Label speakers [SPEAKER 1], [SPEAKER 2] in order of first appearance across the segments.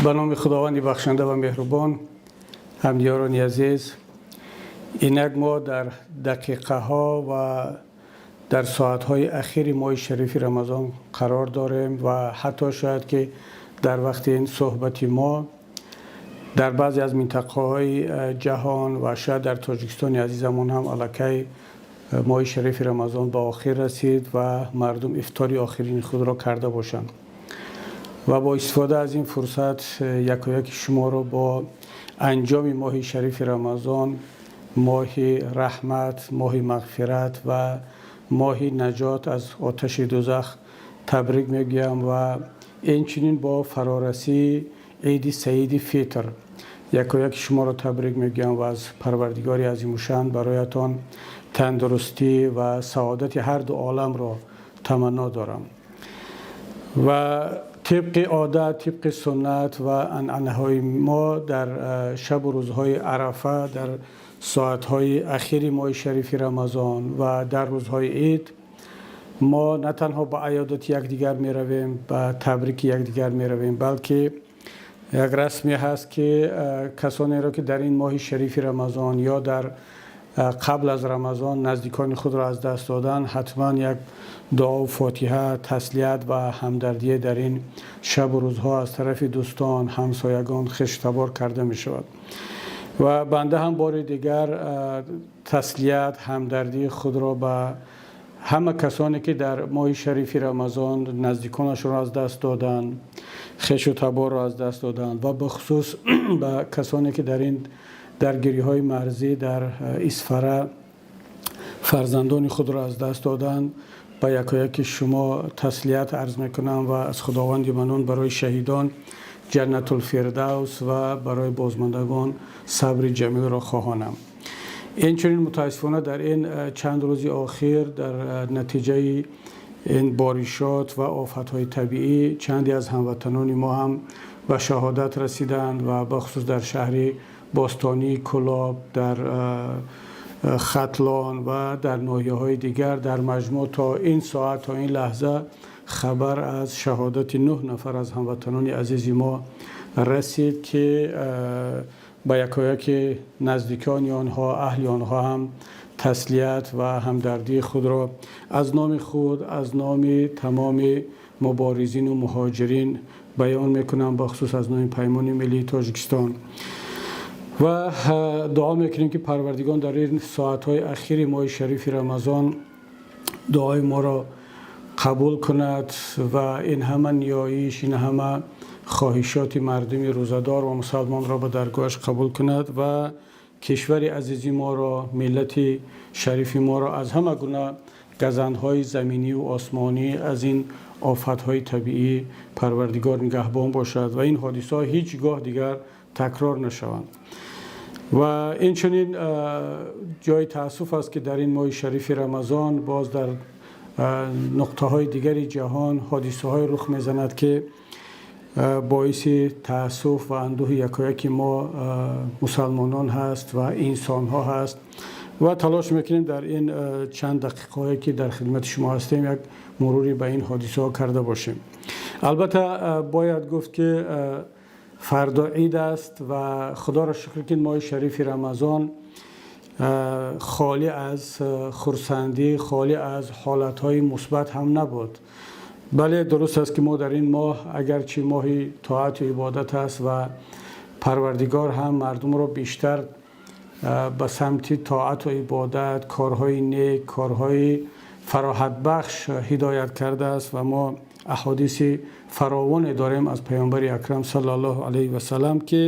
[SPEAKER 1] Ба номи Худованди бахшанда ва меҳрубон. Ҳамдиёрони азиз, инак мо дар дақиқаҳо ва дар соатҳои ахири моҳи шарифи Рамазон қарор дорем ва ҳатто шояд ки дар вақти ин суҳбати мо дар баъзе аз минтақаҳои ҷаҳон ва шояд дар Тоҷикистони азизамон ҳам аллакай моҳи шарифи Рамазон ба охир расид ва мардум ифтори охирини худро карда бошанд. Ва бо истифода аз ин фурсат якояки шуморо бо анҷоми моҳи шарифи Рамазон, моҳи раҳмат, моҳи мағфират ва моҳи наҷот аз оташи дӯзах табрик мегӯям ва инчунин бо фарорасии Иди Саиди Фитр якояки шуморо табрик мегӯям ва аз Парвардигори азимушшаън бароятон тандурустӣ ва саодати ҳар ду оламро таманно дорам. Ва тибқи одат, тибқи суннат ва анъанаҳои мо, дар шабу рӯзҳои Арафа, дар соатҳои ахири моҳи шарифи Рамазон ва дар рӯзҳои ид мо на танҳо ба аёдати якдигар меравем, ба табрики якдигар меравем, балки як расме ҳаст, ки касонеро, ки дар ин моҳи шарифи Рамазон ё дар қабл аз Рамазон наздикони худро аз даст доданд, ҳатман як дуову фотиҳа, таслият ва ҳамдардие дар ин шабу рӯзҳо аз тарафи дӯстон, ҳамсоягон, хештабор карда мешавад. Ва банда ҳам бори дигар таслият, ҳамдардии худро ба ҳама касоне, ки дар моҳи шарифи Рамазон наздиконашонро аз даст доданд, хешу таборро аз даст доданд ва бахусус ба касоне, ки дар ин даргириҳои марзӣ дар Исфара фарзандони худро аз даст доданд, ба якояки шумо таслият арз мекунам ва аз Худованди Маннон барои шаҳидон Ҷаннатулфирдавс ва барои бозмондагон сабри ҷамилро хоҳонам. Инчунин, мутаассифона, дар ин чанд рӯзи охир дар натиҷаи ин боришот ва офатҳои табиӣ чанде аз ҳамватанони мо ҳам ба шаҳодат расиданд ва бахусус дар шаҳри бостонии Кӯлоб, дар Хатлон ва дар ноҳияҳои дигар. Дар маҷмӯъ то ин соат, то ин лаҳза хабар аз шаҳодати нӯҳ нафар аз ҳамватанони азизи мо расид, ки ба якояки наздикони онҳо, аҳли онҳо ҳам таслият ва ҳамдардии худро аз номи худ, аз номи тамоми муборизину муҳоҷирин баён мекунам, бахусус аз номи Паймони Миллии Тоҷикистон. Ва дуо мекунем, ки Парвардигор дар ин соатҳои ахири моҳи шарифи Рамазон дуои моро қабул кунад ва ин ҳама ниёиш, ин ҳама хоҳишоти мардуми рӯзадор ва мусалмонро ба даргоҳаш қабул кунад ва кишвари азизи моро, миллати шарифи моро аз ҳама гуна газандҳои заминию осмонӣ, аз ин офатҳои табиӣ Парвардигор нигаҳбон бошад ва ин ҳодисаҳо ҳеҷ гоҳ дигар такрор нашаванд. Ва инчунин ҷои таассуф аст, ки дар ин моҳи шарифи Рамазон боз дар нуқтаҳои дигари ҷаҳон ҳодисаҳое рух мезанад, ки боиси таассуф ва андӯҳи якояки мо мусалмонон ҳаст ва инсонҳо ҳаст. Ва талош мекунем дар ин чанд дақиқаҳое, ки дар хидмати шумо ҳастем, як муруре ба ин ҳодисаҳо карда бошем. Албатта, бояд гуфт, ки фардо ид аст ва Худоро шукр, ки моҳи шарифи Рамазон холӣ аз хурсандӣ, холӣ аз ҳолатҳои мусбат ҳам набуд. Бале, дуруст аст, ки мо дар ин моҳ, агарчи моҳи тоату ибодат аст ва Парвардигор ҳам мардумро бештар ба самти тоату ибодат, корҳои нек, корҳои фароҳатбахш ҳидоят кардааст ва мо аҳодиси фаровоне дорем аз Паёмбари Акрам саллаллоҳу алайҳи васалам, ки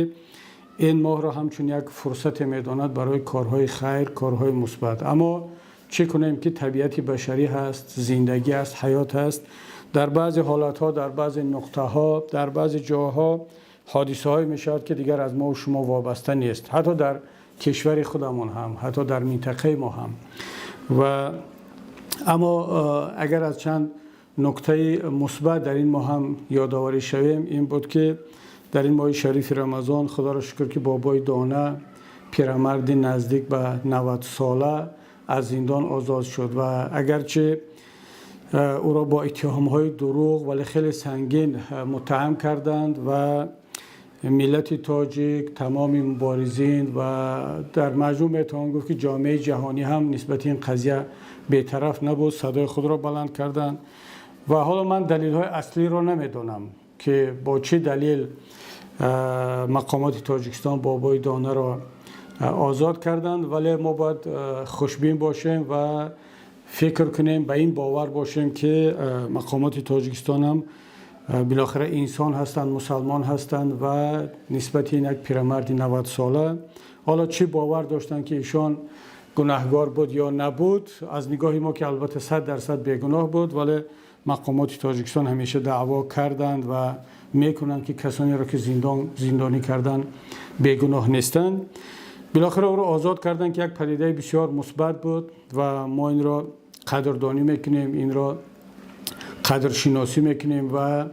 [SPEAKER 1] ин моҳро ҳамчун як фурсате медонад барои корҳои хайр, корҳои мусбат. Аммо чӣ кунем, ки табиати башарӣ ҳаст, зиндагӣ аст, ҳаёт ҳаст. Дар баъзе ҳолатҳо, дар баъзе нуқтаҳо, дар баъзе ҷоҳо ҳодисаҳое мешавад, ки дигар аз мо шумо вобаста нест, ҳатто дар кишвари худамон ҳам, ҳатто дар минтақаи мо ҳам. Ва аммо агар аз чанд нуктаи мусбат дар ин моҳ ҳам ёдоварӣ шавем, ин буд, ки дар ин моҳи шарифи Рамазон, Худоро шукр, ки Бобои Дона, пирамарди наздик ба 90 сола, аз зиндон озод шуд. Ва агарчи ӯро бо иттиҳомҳои дурӯғ, вале хеле сангин муттаҳам карданд ва Миллати тоҷик, тамоми муборизин ва дар маҷмӯъ метавон гуфт, ки ҷомеаи ҷаҳонӣ ҳам нисбати ин қазия бетараф набуд, садои худро баланд карданд. Ва ҳоло ман далелҳои аслиро намедонам, ки бо чӣ далел мақомоти Тоҷикистон Бобои Донаро озод карданд, вале мо бояд хушбин бошем ва фикр кунем, ба ин бовар бошем, ки мақомоти Тоҷикистон ҳам билохира инсон ҳастанд, мусалмон ҳастанд ва нисбати ин як пирамарди 90-сола ҳоло чӣ бовар доштанд, ки ишон гунаҳгор буд ё набуд, аз нигоҳи мо ки албатта 100% бегуноҳ буд, вале мақомоти Тоҷикистон ҳамеша даъво карданд ва мекунанд, ки касонеро ки зиндонӣ карданд, бегуноҳ нестанд. Билохира ӯро озод карданд, ки як падидаи бисёр мусбат буд ва мо инро қадрдонӣ мекунем, инро қадршиносӣ мекунем ва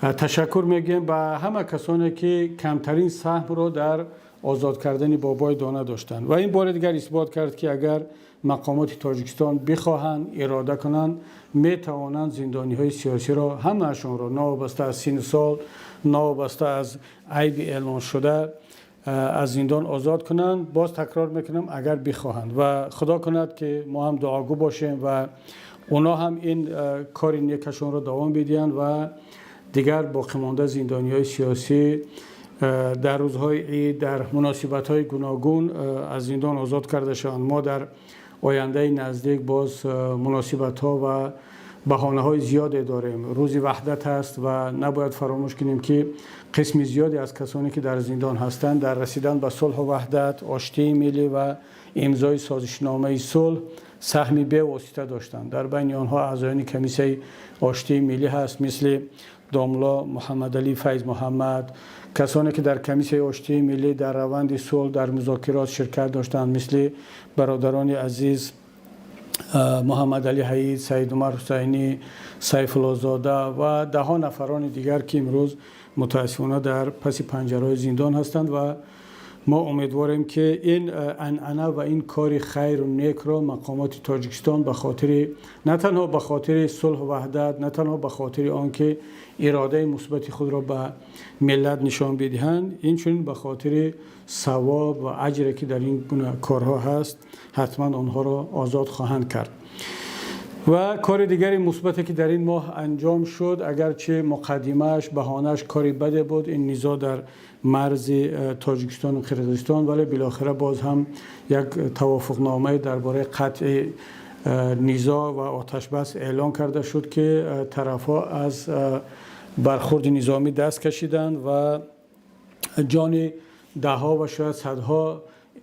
[SPEAKER 1] ташаккур мегӯем ба ҳама касоне, ки камтарин саҳмро дар озод кардани Бобои Дона доштанд. Ва ин бори дигар исбот кард, ки агар мақомоти Тоҷикистон бихоҳанд, ирода кунанд, метавонанд зиндониҳои сиёсиро ҳамаашонро, новобаста аз синну сол, новобаста аз айби эълоншуда, аз зиндон озод кунанд. Боз такрор мекунам, агар бихоҳанд. Ва Худо кунад, ки мо ҳам дуогӯ бошем ва онҳо ҳам ин кори некашонро давом бидиҳанд ва дигар боқимонда зиндониҳои сиёсӣ дар рӯзҳои ид, дар муносибатҳои гуногун аз зиндон озод карда шаванд. Мо дар ояндаи наздик боз муносибатҳо ва баҳонаҳои зиёде дорем. Рӯзи Ваҳдат аст ва набояд фаромӯш кунем, ки қисми зиёде аз касоне, ки дар зиндон ҳастанд, дар расидан ба сулҳу ваҳдат, оштии миллӣ ва имзои созишномаи сулҳ саҳми бевосита доштанд. Дар байни онҳо аъзоёни Комиссияи оштии миллӣ ҳаст, мисли домло Муҳаммадалӣ Файз Муҳаммад, касоне, ки дар Комиссияи оштии миллӣ, дар раванди сулҳ, дар музокирот ширкат доштанд, мисли бародарони азиз Муҳаммадалӣ Ҳаид, Саидумар Ҳусайнӣ, Сайфуллозода ва даҳҳо нафарони дигар, ки имрӯз мутаассифона дар паси панҷараҳои зиндон ҳастанд. Ва мо умедворем, ки ин анъана ва ин кори хайру некро мақомоти Тоҷикистон ба хотири, на танҳо ба хотири сулҳу ваҳдат, на танҳо ба хотири он ки иродаи мусбати худро ба миллат нишон бидиҳанд, инчунин ба хотири савоб ва аҷре, ки дар ин гуна корҳо ҳаст, ҳатман онҳоро озод хоҳанд кард. Ва кори дигари мусбате, ки дар ин моҳ анҷом шуд, агарчи муқаддимааш, баҳонааш кори баде буд, ин низоъ дар марзи Тоҷикистону Қирғизистон, вале билохира боз ҳам як тавофуқномае дар бораи қатъи низоъ ва оташбас эълон карда шуд, ки тарафҳо аз бархурди низомӣ даст кашиданд ва ҷони даҳҳо ва шояд садҳо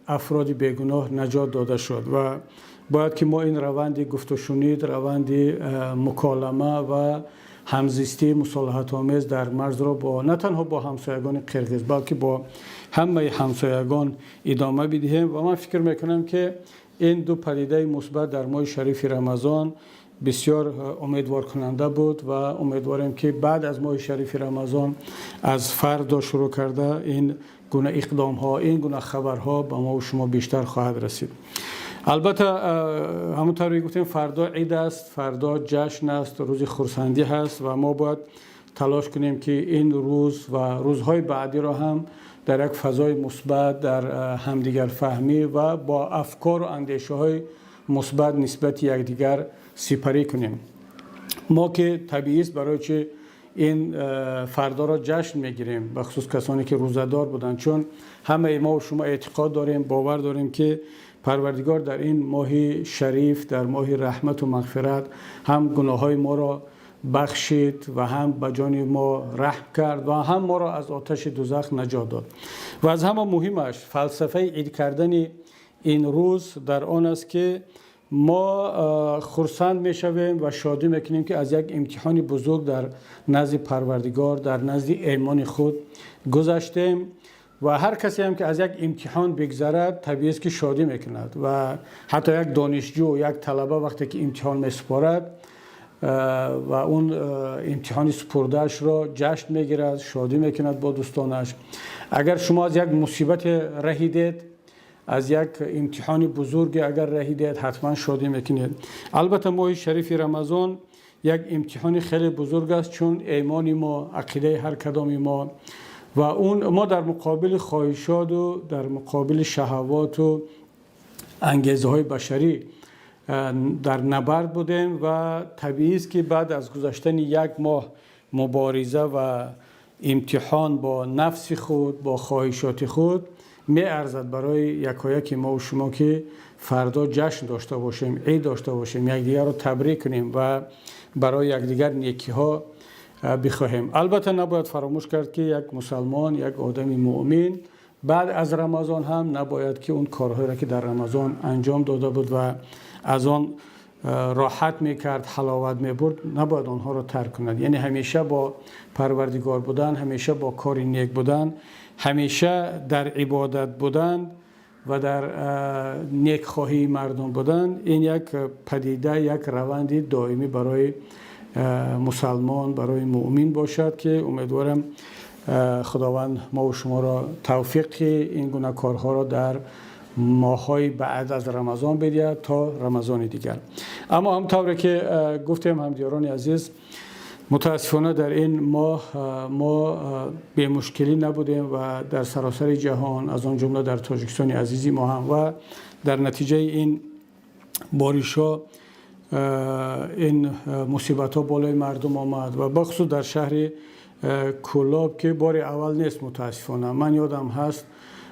[SPEAKER 1] афроди бегуноҳ наҷот дода шуд. Ва бояд ки мо ин раванди гуфтушунид, раванди муколама ва ҳамзистии мусолиҳатомез дар марзро бо на танҳо бо ҳамсоягони қирғиз, балки бо ҳамаи ҳамсоягон идома бидиҳем. Ва ман фикр мекунам, ки ин ду падидаи мусбат дар моҳи шарифи Рамазон бисёр умедворкунанда буд ва умедворем, ки баъд аз моҳи шарифи Рамазон, аз фардо шурӯъ карда, ин гуна иқдомҳо, ин гуна хабарҳо ба мо шумо бештар хоҳад расид. Албатта, ҳамон тавре гуфтем, фардо ид аст, фардо ҷашн аст, рӯзи хурсандӣ ҳаст ва мо бояд талош кунем, ки ин рӯз ва рӯзҳои баъдиро ҳам дар як фазои мусбат, дар ҳамдигарфаҳмӣ ва бо афкору андешаҳои мусбат нисбати якдигар сипарӣ кунем. Мо ки табиист, барои чи ин фардоро ҷашн мегирем, бахусус касоне, ки рӯзадор буданд? Чун ҳамаи мо шумо эътиқод дорем, бовар дорем, ки Парвардигор дар ин моҳи шариф, дар моҳи раҳмату мағфират ҳам гуноҳҳои моро бахшид ва ҳам ба ҷони мо раҳм кард ва ҳам моро аз оташи дузах наҷот дод. Ва аз ҳама муҳимаш, фалсафаи ид кардани ин рӯз дар он аст, ки мо хурсанд мешавем ва шодӣ мекунем, ки аз як имтиҳони бузург дар назди Парвардигор, дар назди имони худ гузаштем. Ва ҳар касе ҳам ки аз як имтиҳон бигзарад, табиист, ки шодӣ мекунад. Ва ҳатто як донишҷӯ, як талаба вақте ки имтиҳон месупорад ва он имтиҳони супурдаашро ҷашн мегирад, шодӣ мекунад бо дӯстонаш. Агар шумо аз як мусибате раҳидед, аз як имтиҳони бузурге агар раҳидед, ҳатман шодӣ мекунед. Албатта, моҳи шарифи Рамазон як имтиҳони хеле бузург аст, чун имони мо, ақидаи ҳар кадоми мо Ва он мо дар муқобили хоҳишот ва дар муқобили шаҳавот ва ангезаҳои башарӣ дар набард будем ва табиист, ки баъд аз гузаштани як моҳ мубориза ва имтиҳон бо нафси худ, бо хоҳишоти худ, меарзад барои якояки мо ва шумо, ки фардо ҷашн дошта бошем, ид дошта бошем, якдигарро табрик кунем ва барои якдигар некиҳо бихоҳем. Албатта, набояд фаромӯш кард, ки як мусулмон, як одами мӯъмин баъд аз Рамазон ҳам набояд, ки он корҳоеро, ки дар Рамазон анҷом дода буд ва аз он роҳат мекард, ҳаловат мебурд, набояд онҳоро тарк кунад. Яъне ҳамеша бо Парвардигор будан, ҳамеша бо кори нек будан, ҳамеша дар ибодат будан ва дар некхоҳии мардум будан, ин як падида, як раванди доимӣ барои мусулмон, барои мӯъмин бошад, ки умедворам, Худованд мо ва шуморо тавфиқи ин гуна корҳоро дар моҳҳои баъд аз Рамазон бидиҳад то Рамазони дигар. Аммо ҳам тавре ки гуфтем, ҳамдиёрони азиз, мутаассифона, дар ин моҳ мо бемушкилӣ набудем ва дар саросари ҷаҳон, аз он ҷумла дар Тоҷикистони азизи мо ҳам, ва дар натиҷаи ин боришҳо ин мусибатҳо болои мардум омад ва бахусус дар шаҳри Кӯлоб, ки бори аввал нест, мутаассифона. Ман ёдам ҳаст,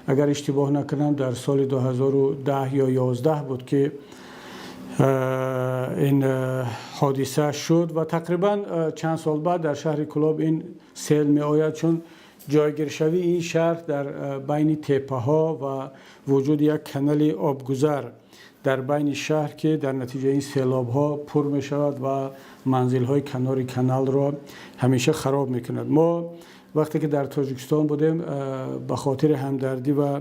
[SPEAKER 1] агар иштибоҳ накунам, дар соли 2010 ё 11 буд, ки ин ҳодиса шуд ва тақрибан чанд сол баъд дар шаҳри Кӯлоб ин сел меояд, чун ҷойгиршавии ин шаҳр дар байни теппаҳо ва вуҷуди як канали обгузар дар байни шаҳр, ки дар натиҷаи ин селобҳо пур мешавад ва манзилҳои канори каналро ҳамеша хароб мекунад. Мо вақте ки дар Тоҷикистон будем, ба хотири ҳамдардӣ ва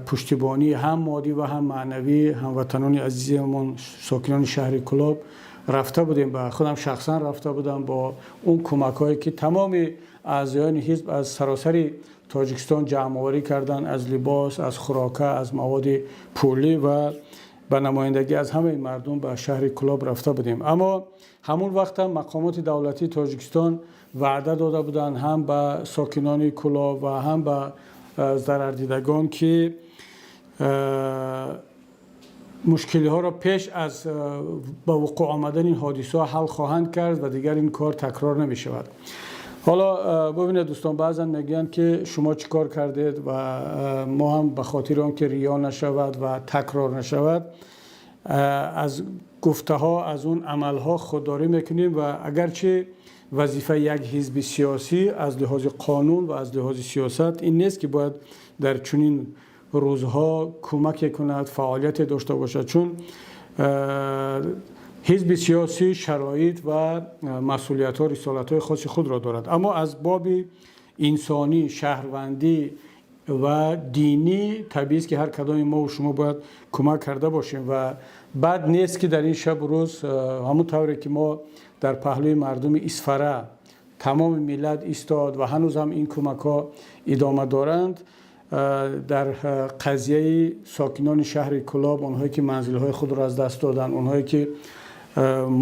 [SPEAKER 1] пуштибонии ҳам моддӣ ва ҳам маънавӣ ҳамватанони азизамон, сокинони шаҳри Кӯлоб, рафта будем, ба худам шахсан рафта будам бо он кӯмакҳое, ки тамоми аъзоёни ҳизб аз саросари Тоҷикистон ҷамъоварӣ карданд, аз либос, аз хӯрока, аз маводи пулӣ, ва ба намояндагӣ аз ҳамаи мардум ба шаҳри Кӯлоб рафта будем. Аммо ҳамон вақт ҳам мақомоти давлатии Тоҷикистон ваъда дода буданд ҳам ба сокинони Кӯлоб ва ҳам ба зарардидагон, ки мушкилиҳоро пеш аз ба вуқӯъ омадани ин ҳодисаҳо ҳал хоҳанд кард ва дигар ин кор такрор намешавад. Ҳоло бубинед, дӯстон, баъзан мегӯянд, ки шумо чӣ кор кардед, ва мо ҳам ба хотири он ки риё нашавад ва такрор нашавад, аз гуфтаҳо, аз он амалҳо худдорӣ мекунем. Ва агарчи вазифаи як ҳизби сиёсӣ аз лиҳози қонун ва аз лиҳози сиёсат ин нест, ки бояд дар чунин рӯзҳо кӯмаке кунад, фаъолияте дошта бошад, чун ҳизби сиёсӣ шароит ва масъулиятҳо, рисолатҳои хоси худро дорад, аммо аз боби инсонӣ, шаҳрвандӣ ва динӣ табиист, ки ҳар кадоми мо ва шумо бояд кӯмак карда бошем. Ва бад нест, ки дар ин шабу рӯз, ҳамон тавре ки мо дар паҳлӯи мардуми Исфара тамоми миллат истод ва ҳанӯз ҳам ин кӯмакҳо идома доранд, дар қазияи сокинони шаҳри Кӯлоб, онҳое ки манзилҳои худро аз даст доданд, онҳое ки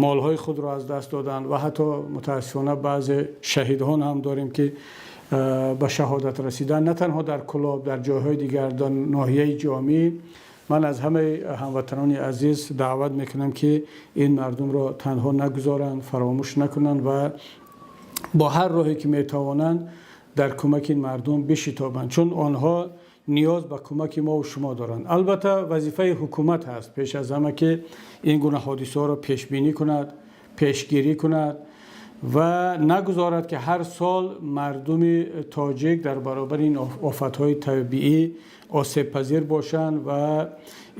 [SPEAKER 1] молҳои худро аз даст доданд ва ҳатто мутаассифона баъзе шаҳидон ҳам дорем, ки ба шаҳодат расиданд, на танҳо дар Кӯлоб, дар ҷойҳои дигар, дар ноҳияи Ҷомӣ, ман аз ҳамаи ҳамватанони азиз даъват мекунам, ки ин мардумро танҳо нагузоранд, фаромӯш накунанд ва бо ҳар роҳе ки метавонанд дар кӯмаки ин мардум бишитобанд, чун онҳо ниёз ба кӯмаки мо ва шумо доранд. Албатта, вазифаи ҳукумат ҳаст пеш аз ҳама, ки ин гуна ҳодисаҳоро пешбинӣ кунад, пешгирӣ кунад ва нагузорад, ки ҳар сол мардуми тоҷик дар баробари ин офатҳои табиӣ осебпазир бошанд ва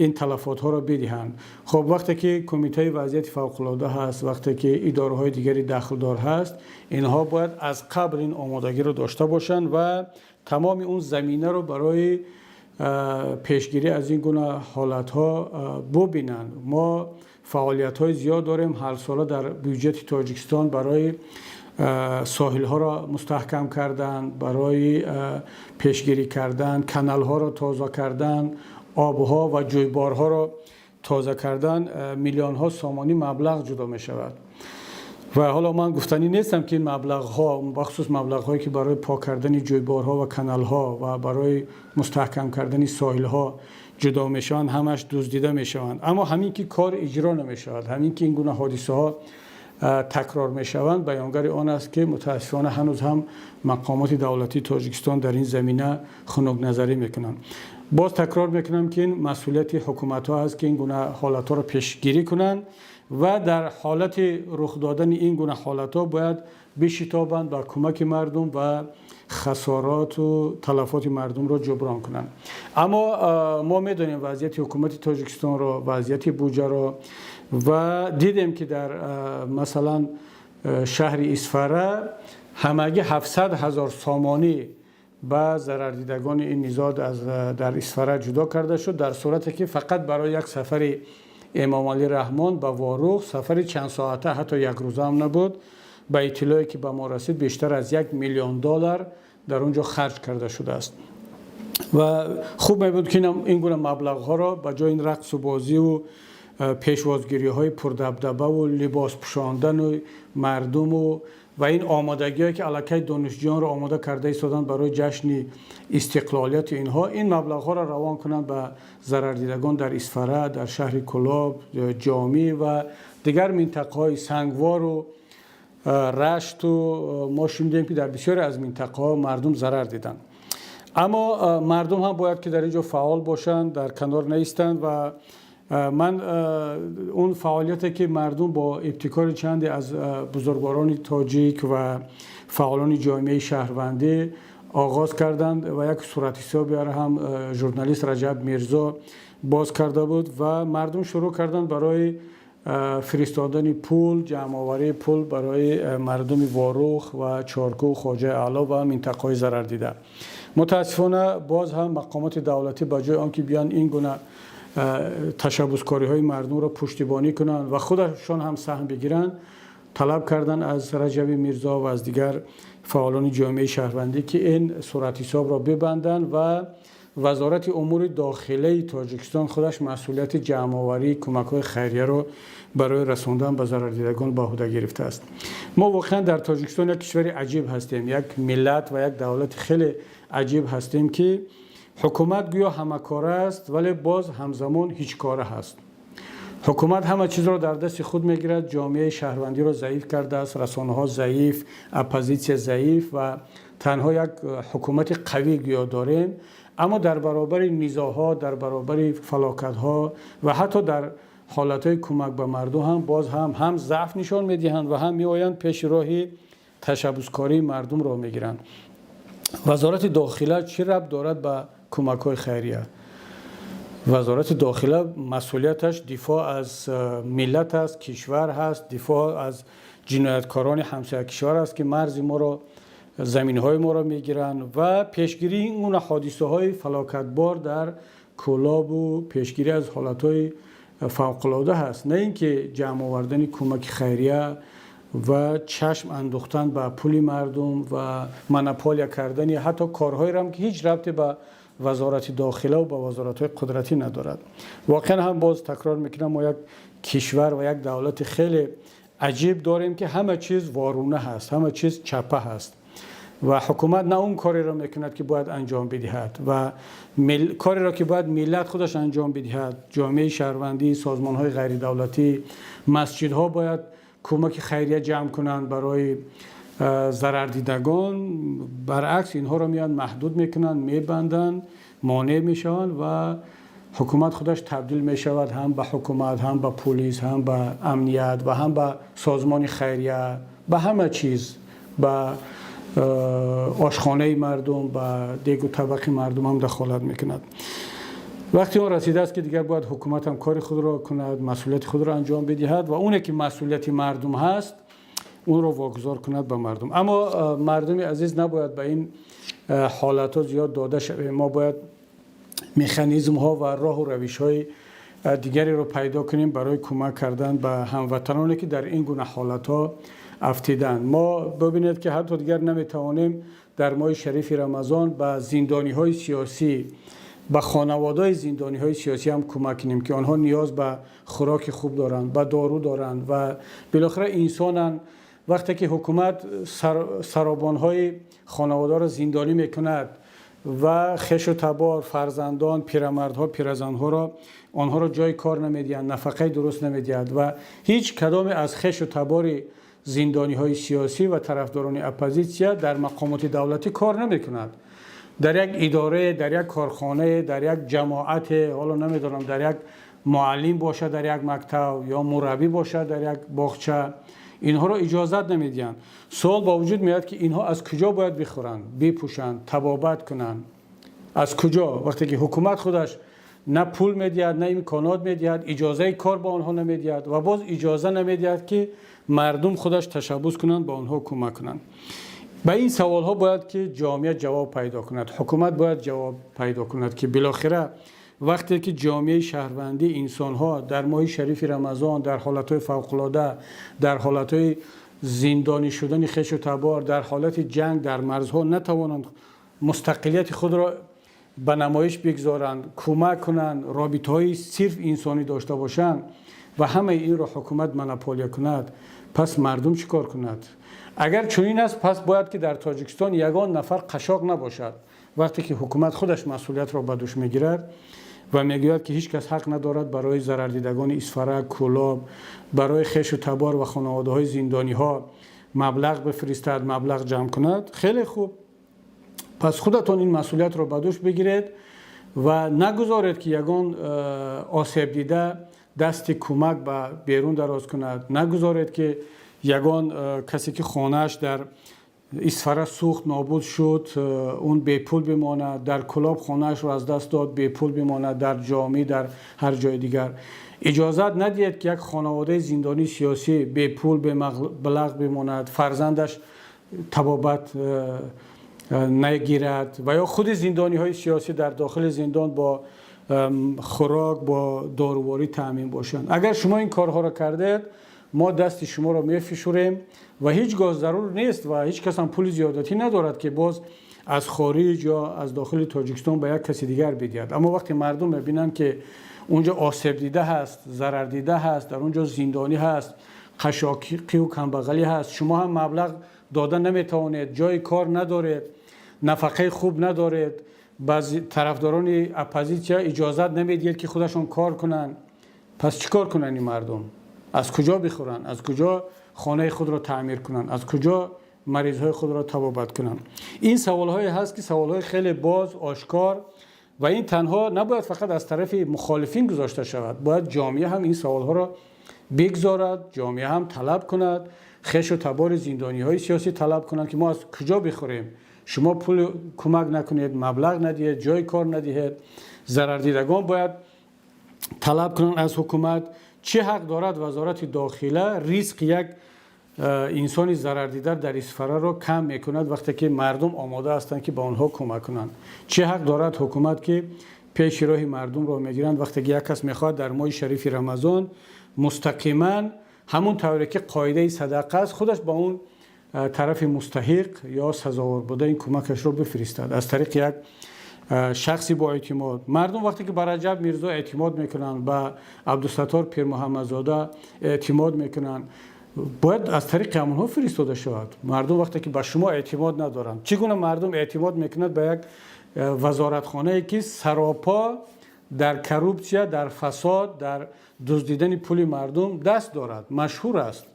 [SPEAKER 1] ин талафотҳоро бидиҳанд. Хуб, вақте ки Кумитаи вазъияти фавқулода ҳаст, вақте ки идораҳои дигари дахлдор ҳаст, инҳо бояд аз қабл ин омодагиро дошта бошанд ва тамоми он заминаро барои пешгирӣ аз ин гуна ҳолатҳо бубинанд. Мо фаъолиятҳои зиёд дорем ҳарсола дар бюҷети Тоҷикистон барои соҳилҳоро мустаҳкам кардан, барои пешгирӣ кардан, каналҳоро тоза кардан, обҳо ва ҷӯйборҳоро тоза кардан миллионҳо сомонӣ маблағ ҷудо мешавад. Ва ҳоло ман гуфтанӣ нестам, ки ин маблағҳо, бахусус маблағҳое, ки барои пок кардани ҷӯйборҳо ва каналҳо ва барои мустаҳкам кардани соҳилҳо ҷудо мешаванд, ҳамаш дуздида мешаванд. Аммо ҳамин ки кор иҷро намешавад, ҳамин ки ин гуна ҳодисаҳо такрор мешаванд, баёнгари он аст, ки мутаассифона ҳанӯз ҳам мақомоти давлатии Тоҷикистон дар ин замина хунукназарӣ мекунанд. Боз такрор мекунам, ки ин масъулияти ҳукуматҳо аст, ки ин гуна ҳолатҳоро пешгирӣ кунанд ва дар ҳолати рух додани ин гуна ҳолатҳо бояд бишитобанд ба кӯмаки мардум ва хасороту талафоти мардумро ҷуброн кунанд. Аммо мо медонем вазъияти ҳукумати Тоҷикистонро, вазъияти буҷаро ва дидем, ки дар масалан шаҳри Исфара ҳамагӣ 700 000 сомонӣ ба зарардидагони ин низоъ дар Исфара ҷудо карда шуд, дар сурате ки фақат барои як сафари Эмомалӣ Раҳмон ба Ворух, сафари чандсоата, ҳатто якрӯза ҳам набуд, ба иттилое ки ба мо расид, бештар аз 1 миллион доллар дар он ҷо харҷ карда шудааст. Ва хуб мебуд, ки ин гуна маблағҳоро ба ҷои ин рақсу бозиву пешвозгириҳои пурдабдабаву либос пӯшондану мардуму ва ин омодагиҳое, ки аллакай донишҷӯёнро омода карда истоданд барои ҷашни истиқлолияти инҳо, ин маблағҳоро равон кунанд ба зарардидагон дар Исфара, дар шаҳри Кӯлоб, Ҷомӣ ва дигар минтақаҳои Сангвору Рашту. Мо шунидем, ки дар бисёре аз минтақаҳо мардум зарар диданд. Аммо мардум ҳам бояд ки дар ин ҷо фаъол бошанд, дар канор наистанд. Ва ман он фаъолияте, ки мардум бо ибтикори чанде аз бузургворони тоҷик ва фаъолони ҷомеаи шаҳрвандӣ оғоз карданд ва як суратҳисобиро ҳам журналист Раҷаб Мирзо боз карда буд ва мардум шурӯъ карданд барои фиристодани пул, ҷамъоварии пул барои мардуми Ворух ва Чоркӯ, Хоҷаи Аъло ва минтақаҳои зарардида. Мутаассифона, боз ҳам мақомоти давлатӣ ба ҷои он ки биён ин гуна ташаббускориҳои мардумро пуштибонӣ кунанд ва худашон ҳам саҳм бигиранд, талаб карданд аз Раҷаби Мирзо ва аз дигар фаъолони ҷомеаи шаҳрвандӣ, ки ин суратҳисобро бибанданд ва Вазорати умури дохилаи Тоҷикистон худаш масъулияти ҷамъоварии кӯмакҳои хайрияро барои расондан ба зарардидагон ба уҳда гирифтааст. Мо воқеан дар Тоҷикистон як кишвари аҷиб ҳастем, як миллат ва як давлати хеле аҷиб ҳастем, ки ҳукумат гӯё ҳамакора аст, вале боз ҳамзамон ҳеҷкора ҳаст. Ҳукумат ҳама чизро дар дасти худ мегирад, ҷомеаи шаҳрвандиро заиф кардааст, расонаҳо заиф, оппозитсия заиф ва танҳо як ҳукумати қавӣ гӯё дорем. Аммо дар баробари низоъҳо, дар баробари фалокатҳо ва ҳатто дар ҳолатҳои кӯмак ба мардум ҳам боз ҳам заъф нишон медиҳанд ва ҳам меоянд пеши роҳи ташаббускории мардумро мегиранд. Вазорати дохила чӣ рабт дорад ба кӯмакҳои хайрия? Вазорати дохила масъулияташ дифоъ аз миллат аст, кишвар ҳаст, дифоъ аз ҷинояткорони ҳамсоякишвар аст, ки марзи моро, заминҳои моро мегиранд, ва пешгирии ин гуна ҳодисаҳои фалокатбор дар Кӯлобу пешгирӣ аз ҳолатҳои фавқулода ҳаст, на ин ки ҷамъ овардани кӯмаки хайрия ва чашм андохтан ба пули мардум ва монополия кардани ҳатто корҳоеро, ки ҳеҷ рабте ба вазорати дохила ва ба вазоратҳои қудратӣ надорад. Воқеан ҳам, боз такрор мекунам, мо як кишвар ва як давлати хеле аҷиб дорем, ки ҳама чиз ворона ҳаст, ҳама чиз чапа ҳаст ва ҳукумат на он кореро мекунад, ки бояд анҷом бидиҳад, ва кореро, ки бояд миллат худаш анҷом бидиҳад, ҷомеаи шаҳрвандӣ, созмонҳои ғайридавлатӣ, масҷидҳо бояд кӯмаки хайрия ҷамъ кунанд барои зарардидагон. Баръакс, инҳоро меоянд, маҳдуд мекунанд, мебанданд, монеъ мешаванд ва ҳукумат худаш табдил мешавад ҳам ба ҳукумат, ҳам ба пулис, ҳам ба амният ва ҳам ба созмони хайрия, ба ҳама чиз, ба ошхонаи мардум, ба дегу табақи мардум ҳам дахолат мекунад. Вақти он расидааст, ки дигар бояд ҳукумат ҳам кори худро кунад, масъулияти худро анҷом бидиҳад ва оне ки масъулияти мардум ҳаст, онро вогузор кунад ба мардум. Аммо мардуми азиз набояд ба ин ҳолатҳо зиёд дода шавем. Мо бояд механизмҳо ва роҳу равишҳои дигареро пайдо кунем барои кӯмак кардан ба ҳамватаноне, ки дар ин гуна ҳолатҳо афтиданд. Мо бибинед, ки ҳатто дигар наметавонем дар моҳи шарифи Рамазон ба зиндониҳои сиёсӣ, ба хонаводаи зиндониҳои сиёсӣ ҳам кӯмак кунем, ки онҳо ниёз ба хӯроки хуб доранд, ба дору доранд ва билохира инсонанд. Вақте ки ҳукумат саробонҳои хонаводаро зиндонӣ мекунад ва хешу табор, фарзандон, пирамардҳо, пиразанҳоро, онҳоро ҷои кор намедиҳанд, нафақаи дуруст намедиҳад ва ҳеҷ кадоме аз хешу табори зиндониҳои сиёсӣ ва тарафдорони оппозитсия дар мақомоти давлатӣ кор намекунад. Дар як идора, дар як корхона, дар як ҷамоат, ҳоло намедонам, дар як муаллим бошад дар як мактаб ё мураббӣ бошад дар як боғча, инҳоро иҷозат намедиҳанд. Суол ба вуҷуд меояд, ки инҳо аз куҷо бояд бихӯранд, бипӯшанд, табобат кунанд? Аз куҷо, вақте ки ҳукумат худаш на пул медиҳад, на имконот медиҳад, иҷозаи кор ба онҳо намедиҳад ва боз иҷоза намедиҳад, ки мардум худаш ташаббус кунанд, ба онҳо кӯмак кунанд? Ба ин саволҳо бояд ки ҷомеа ҷавоб пайдо кунад, ҳукумат бояд ҷавоб пайдо кунад, ки билохира вақте ки ҷомеаи шаҳрвандӣ, инсонҳо дар моҳи шарифи Рамазон, дар ҳолатҳои фавқулода, дар ҳолатҳои зиндонӣ шудани хешу табор, дар ҳолати ҷанг дар марзҳо натавонанд мустақилияти худро ба намоиш бигзоранд, кӯмак кунанд, робитаҳои сирф инсонӣ дошта бошанд ва ҳамаи инро ҳукумат монополия кунад, пас мардум чӣ кор кунад? Агар чунин аст, пас бояд ки дар Тоҷикистон ягон нафар қашоқ набошад. Вақте ки ҳукумат худаш масъулиятро ба дӯш мегирад ва мегӯяд, ки ҳеҷ кас ҳақ надорад барои зарардидагони Исфара, Кӯлоб, барои хешу табор ва хонаводаҳои зиндониҳо маблағ бифиристад, маблағ ҷамъ кунад, хеле хуб, пас худатон ин масъулиятро ба дӯш бигиред ва нагузоред, ки ягон осебдида дасти кӯмак ба берун дароз кунад. Нагузоред, ки ягон касе, ки хонааш дар Исфара сӯхт, нобуд шуд, он бепул бимонад, дар Кӯлоб хонаашро аз даст дод, бепул бимонад, дар Ҷомӣ, дар ҳар ҷои дигар. Иҷозат надиҳед, ки як хонаводаи зиндонии сиёсӣ бепул, бемаблағ бимонад, фарзандаш табобат нагирад ва ё худи зиндониҳои сиёсӣ дар дохили зиндон бо хӯрок, бо доруворӣ таъмин бошанд. Агар шумо ин корҳоро кардед, мо дасти шуморо мефишурем ва ҳеҷ гоҳ зарур нест ва ҳеҷ кас ҳам пули зиёдатӣ надорад, ки боз аз хориҷ ё аз дохили Тоҷикистон ба як каси дигар бидиҳад. Аммо вақте мардум мебинанд, ки унҷо осебдида ҳаст, зарардида ҳаст, дар унҷо зиндонӣ ҳаст, қашоқию камбағалӣ ҳаст, шумо ҳам маблағ дода наметавонед, ҷои кор надоред, нафақаи хуб надоред, ба тарафдорони оппозитсия иҷозат намедиҳед, ки худашон кор кунанд, пас чӣ кор кунанд ин мардум? Аз куҷо бихӯранд? Аз куҷо хонаи худро таъмир кунанд? Аз куҷо маризҳои худро табобат кунанд? Ин саволҳое ҳаст, ки саволҳои хеле боз, ошкор ва ин танҳо набояд фақат аз тарафи мухолифин гузошта шавад. Бояд ҷомеа ҳам ин саволҳоро бигзорад, ҷомеа ҳам талаб кунад, хешу табори зиндониҳои сиёсӣ талаб кунанд, ки мо аз куҷо бихӯрем? Шумо пул кӯмак накунед, маблағ надиҳед, ҷои кор надиҳед. Зарардидагон бояд талаб кунанд аз ҳукумат, чӣ ҳақ дорад Вазорати дохила ризқи як инсони зарардида дар Исфараро кам мекунад, вақте ки мардум омода ҳастанд, ки ба онҳо кӯмак кунанд? Чӣ ҳақ дорад ҳукумат, ки пеши роҳи мардумро мегиранд, вақте ки як кас мехоҳад дар моҳи шарифи Рамазон мустақиман, ҳамун тавре ки қоидаи садақа аст, худаш ба он тарафи мустаҳиқ ё сазовор буда ин кӯмакашро бифиристад аз тариқи як шахси боэътимод? Мардум вақте ки ба Раҷаб Мирзо эътимод мекунанд, ба Абдусаттор Пирмуҳаммадзода эътимод мекунанд, бояд аз тариқи ҳамонҳо фиристода шавад. Мардум вақте ки ба шумо эътимод надоранд, чӣ гуна мардум эътимод мекунад ба як вазоратхонае, ки саропо дар коррупсия, дар фасод, дар дуздидани пули мардум даст дорад, машҳур аст?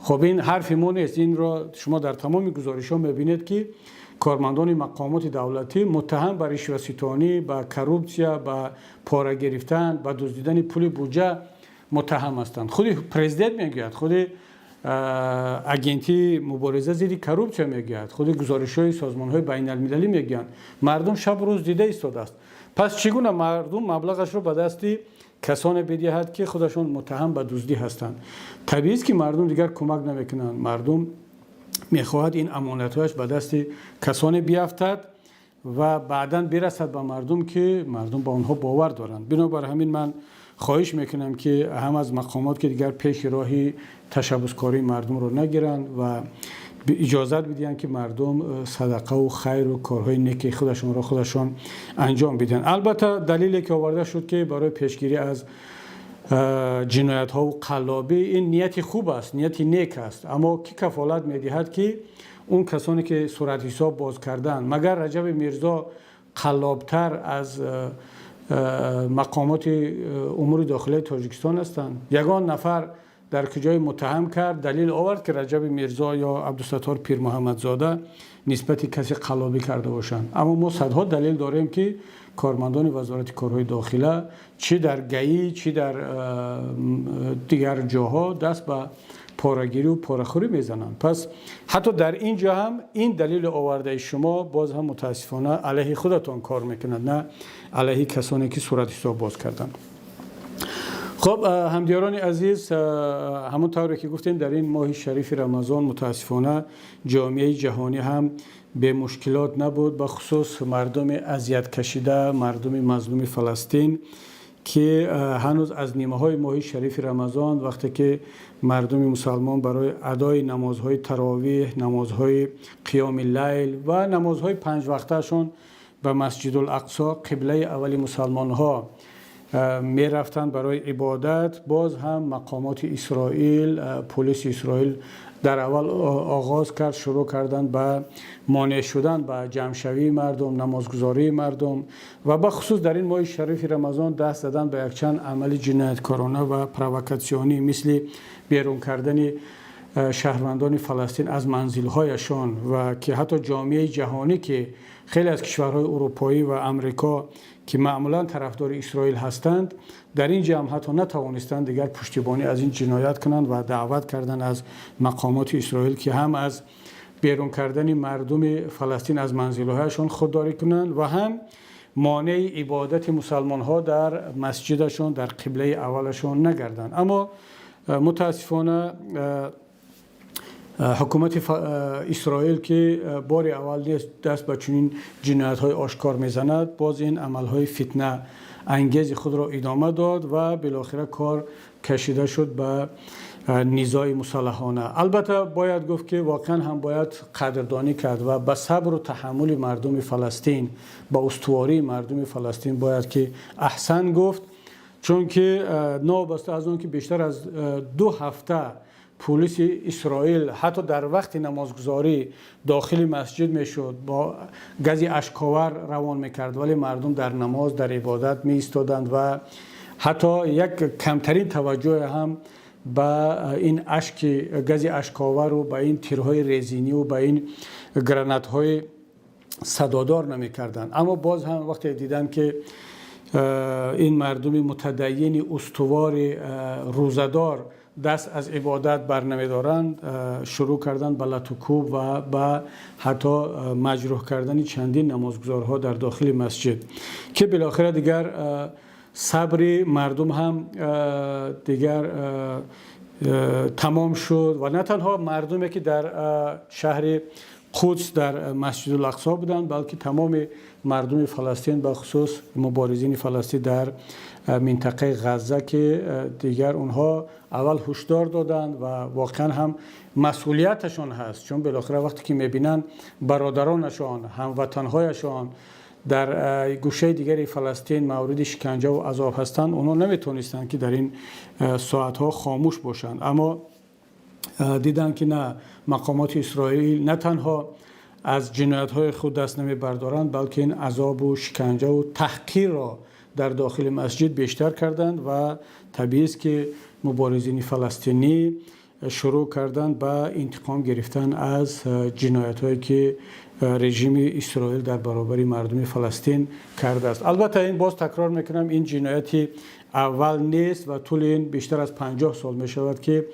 [SPEAKER 1] Хуб, ин ҳарфи мо нест, инро шумо дар тамоми гузоришҳо мебинед, ки кормандони мақомоти давлатӣ муттаҳам ба ришваситонӣ, ба коррупсия, ба пора гирифтан, ба дуздидани пули буҷа муттаҳам ҳастанд. Худи президент мегӯяд, худи агентии мубориза зидди коррупсия мегӯяд, худи гузоришҳои созмонҳои байналмилалӣ мегӯянд. Мардум шабу рӯз дида истодааст. Пас чӣ гуна мардум маблағашро ба дасти касоне бидиҳад, ки худашон муттаҳам ба дуздӣ ҳастанд? Табиист, ки мардум дигар кӯмак намекунанд. Мардум мехоҳад ин амонатҳояш ба дасти касоне биафтад ва баъдан бирасад ба мардум, ки мардум ба онҳо бовар доранд. Бинобар ҳамин ман хоҳиш мекунам, ки ҳам аз мақомот, ки дигар пеши роҳи ташаббускории мардумро нагиранд ва иҷозат бидиҳанд, ки мардум садақаву хайру корҳои неки худашонро худашон анҷом бидиҳанд. Албатта, далеле ки оварда шуд, ки барои пешгирӣ аз Ҷиноятҳову қаллобӣ, ин нияти хуб аст, нияти нек аст, аммо кӣ кафолат медиҳад, ки он касоне ки суратҳисоб боз карданд, магар Раҷаби Мирзо қаллобтар аз мақомоти умури дохилаи Тоҷикистон ҳастанд? Ягон нафар дар куҷое муттаҳам кард, далел овард, ки Раҷаби Мирзо ё Абдусаттор Пирмуҳаммадзода нисбати касе қаллобӣ карда бошанд? Аммо мо садҳо далел дорем, ки кормандони Вазорати корҳои дохила чӣ дар ГАИ, чӣ дар дигар ҷоҳо даст ба порагирӣ ва порахӯрӣ мезананд. Пас ҳатто дар ин ҷо ҳам ин далели овардаи шумо боз ҳам мутаассифона алайҳи худатон кор мекунад, на алайҳи касоне ки суратҳисоб боз карданд. Хуб, ҳамдиёрони азиз, ҳамон тавре ки гуфтем, дар ин моҳи шарифи Рамазон мутаассифона ҷомеаи ҷаҳонӣ ҳам бемушкилот набуд, бахусус мардуми азияткашида, мардуми мазлуми Фаластин, ки ҳанӯз аз нимаҳои моҳи шарифи Рамазон, вақте ки мардуми мусалмон барои адои намозҳои таровиҳ, намозҳои қиёми лайл ва намозҳои панҷвақтаашон ба Масҷидул Ақсо, қиблаи аввали мусалмонҳо, мерафтанд барои ибодат, боз ҳам мақомоти Исроил, полиси Исроил дар аввал оғоз кард, шурӯъ карданд ба монеъ шудан ба ҷамъшавии мардум, намозгузории мардум ва бахусус дар ин моҳи шарифи Рамазон даст задан ба якчанд амали ҷинояткорона ва провокатсионӣ, мисли берун кардани шаҳрвандони Фаластин аз манзилҳояшон ва ки ҳатто ҷомеаи ҷаҳонӣ, ки хеле аз кишварҳои урупоӣ ва Амрико, ки маъмулан тарафдори Исроил ҳастанд, дар ин ҷамъ ҳатто натавонистанд дигар пуштибонӣ аз ин ҷиноят кунанд ва даъват карданд аз мақомоти Исроил, ки ҳам аз берун кардани мардуми Фаластин аз манзилҳояшон худдорӣ кунанд ва ҳам монеи ибодати мусалмонҳо дар масҷидашон, дар қиблаи аввалашон нагарданд. Аммо мутаассифона ҳукумати Исроил, ки бори аввал нест даст ба чунин ҷиноятҳои ошкор мезанад, боз ин амалҳои фитна ангези худро идома дод ва билохира кор кашида шуд ба низои мусаллаҳона. Албатта, бояд гуфт, ки воқеан ҳам бояд қадрдонӣ кард ва ба сабру таҳаммули мардуми Фаластин, ба устувории мардуми Фаластин бояд ки аҳсан гуфт, чунки новобаста аз он ки бештар аз 2 ҳафта пулиси Исроил ҳатто дар вақти намозгузорӣ дохили масҷид мешуд, бо гази ашковар равон мекард, вале мардум дар намоз, дар ибодат меистоданд ва ҳатто як камтарин таваҷҷӯҳе ҳам ба ин ашки гази ашковару ба ин тирҳои резиниву ба ин гранатҳои садодор намекарданд. Аммо боз ҳам вақте диданд, ки ин мардуми мутадайини устувори рӯзадор даст аз ибодат бар намедоранд, шурӯъ карданд ба латукӯб ва ба ҳатто маҷрӯҳ кардани чандин намозгузорҳо дар дохили масҷид, ки билохира дигар сабри мардум ҳам дигар тамом шуд. Ва на танҳо мардуме, ки дар шаҳри Қудс, дар Масҷидул Ақсо буданд, балки тамоми мардуми Фаластин, бахусус муборизини Фаластин дар минтақаи Ғазза, ки дигар онҳо аввал ҳушдор доданд ва воқеан ҳам масъулияташон ҳаст, чун билохира вақте ки мебинанд, бародаронашон, ҳамватанҳояшон дар гӯшаи дигари Фаластин мавриди шиканҷаву азоб ҳастанд, онҳо наметавонистанд, ки дар ин соатҳо хомӯш бошанд. Аммо диданд, ки на, мақомоти Исроил на танҳо аз ҷиноятҳои худ даст намебардоранд, балки ин азобу шиканҷаву таҳқирро дар дохили масҷид бештар карданд. Ва табиист, ки муборизини фаластинӣ шурӯъ карданд ба интиқом гирифтан аз ҷиноятҳое, ки режими Исроил дар баробари мардуми Фаластин кардааст. Албатта, ин, боз такрор мекунам, ин ҷинояти аввал нест ва тӯли ин бештар аз 50 сол мешавад, ки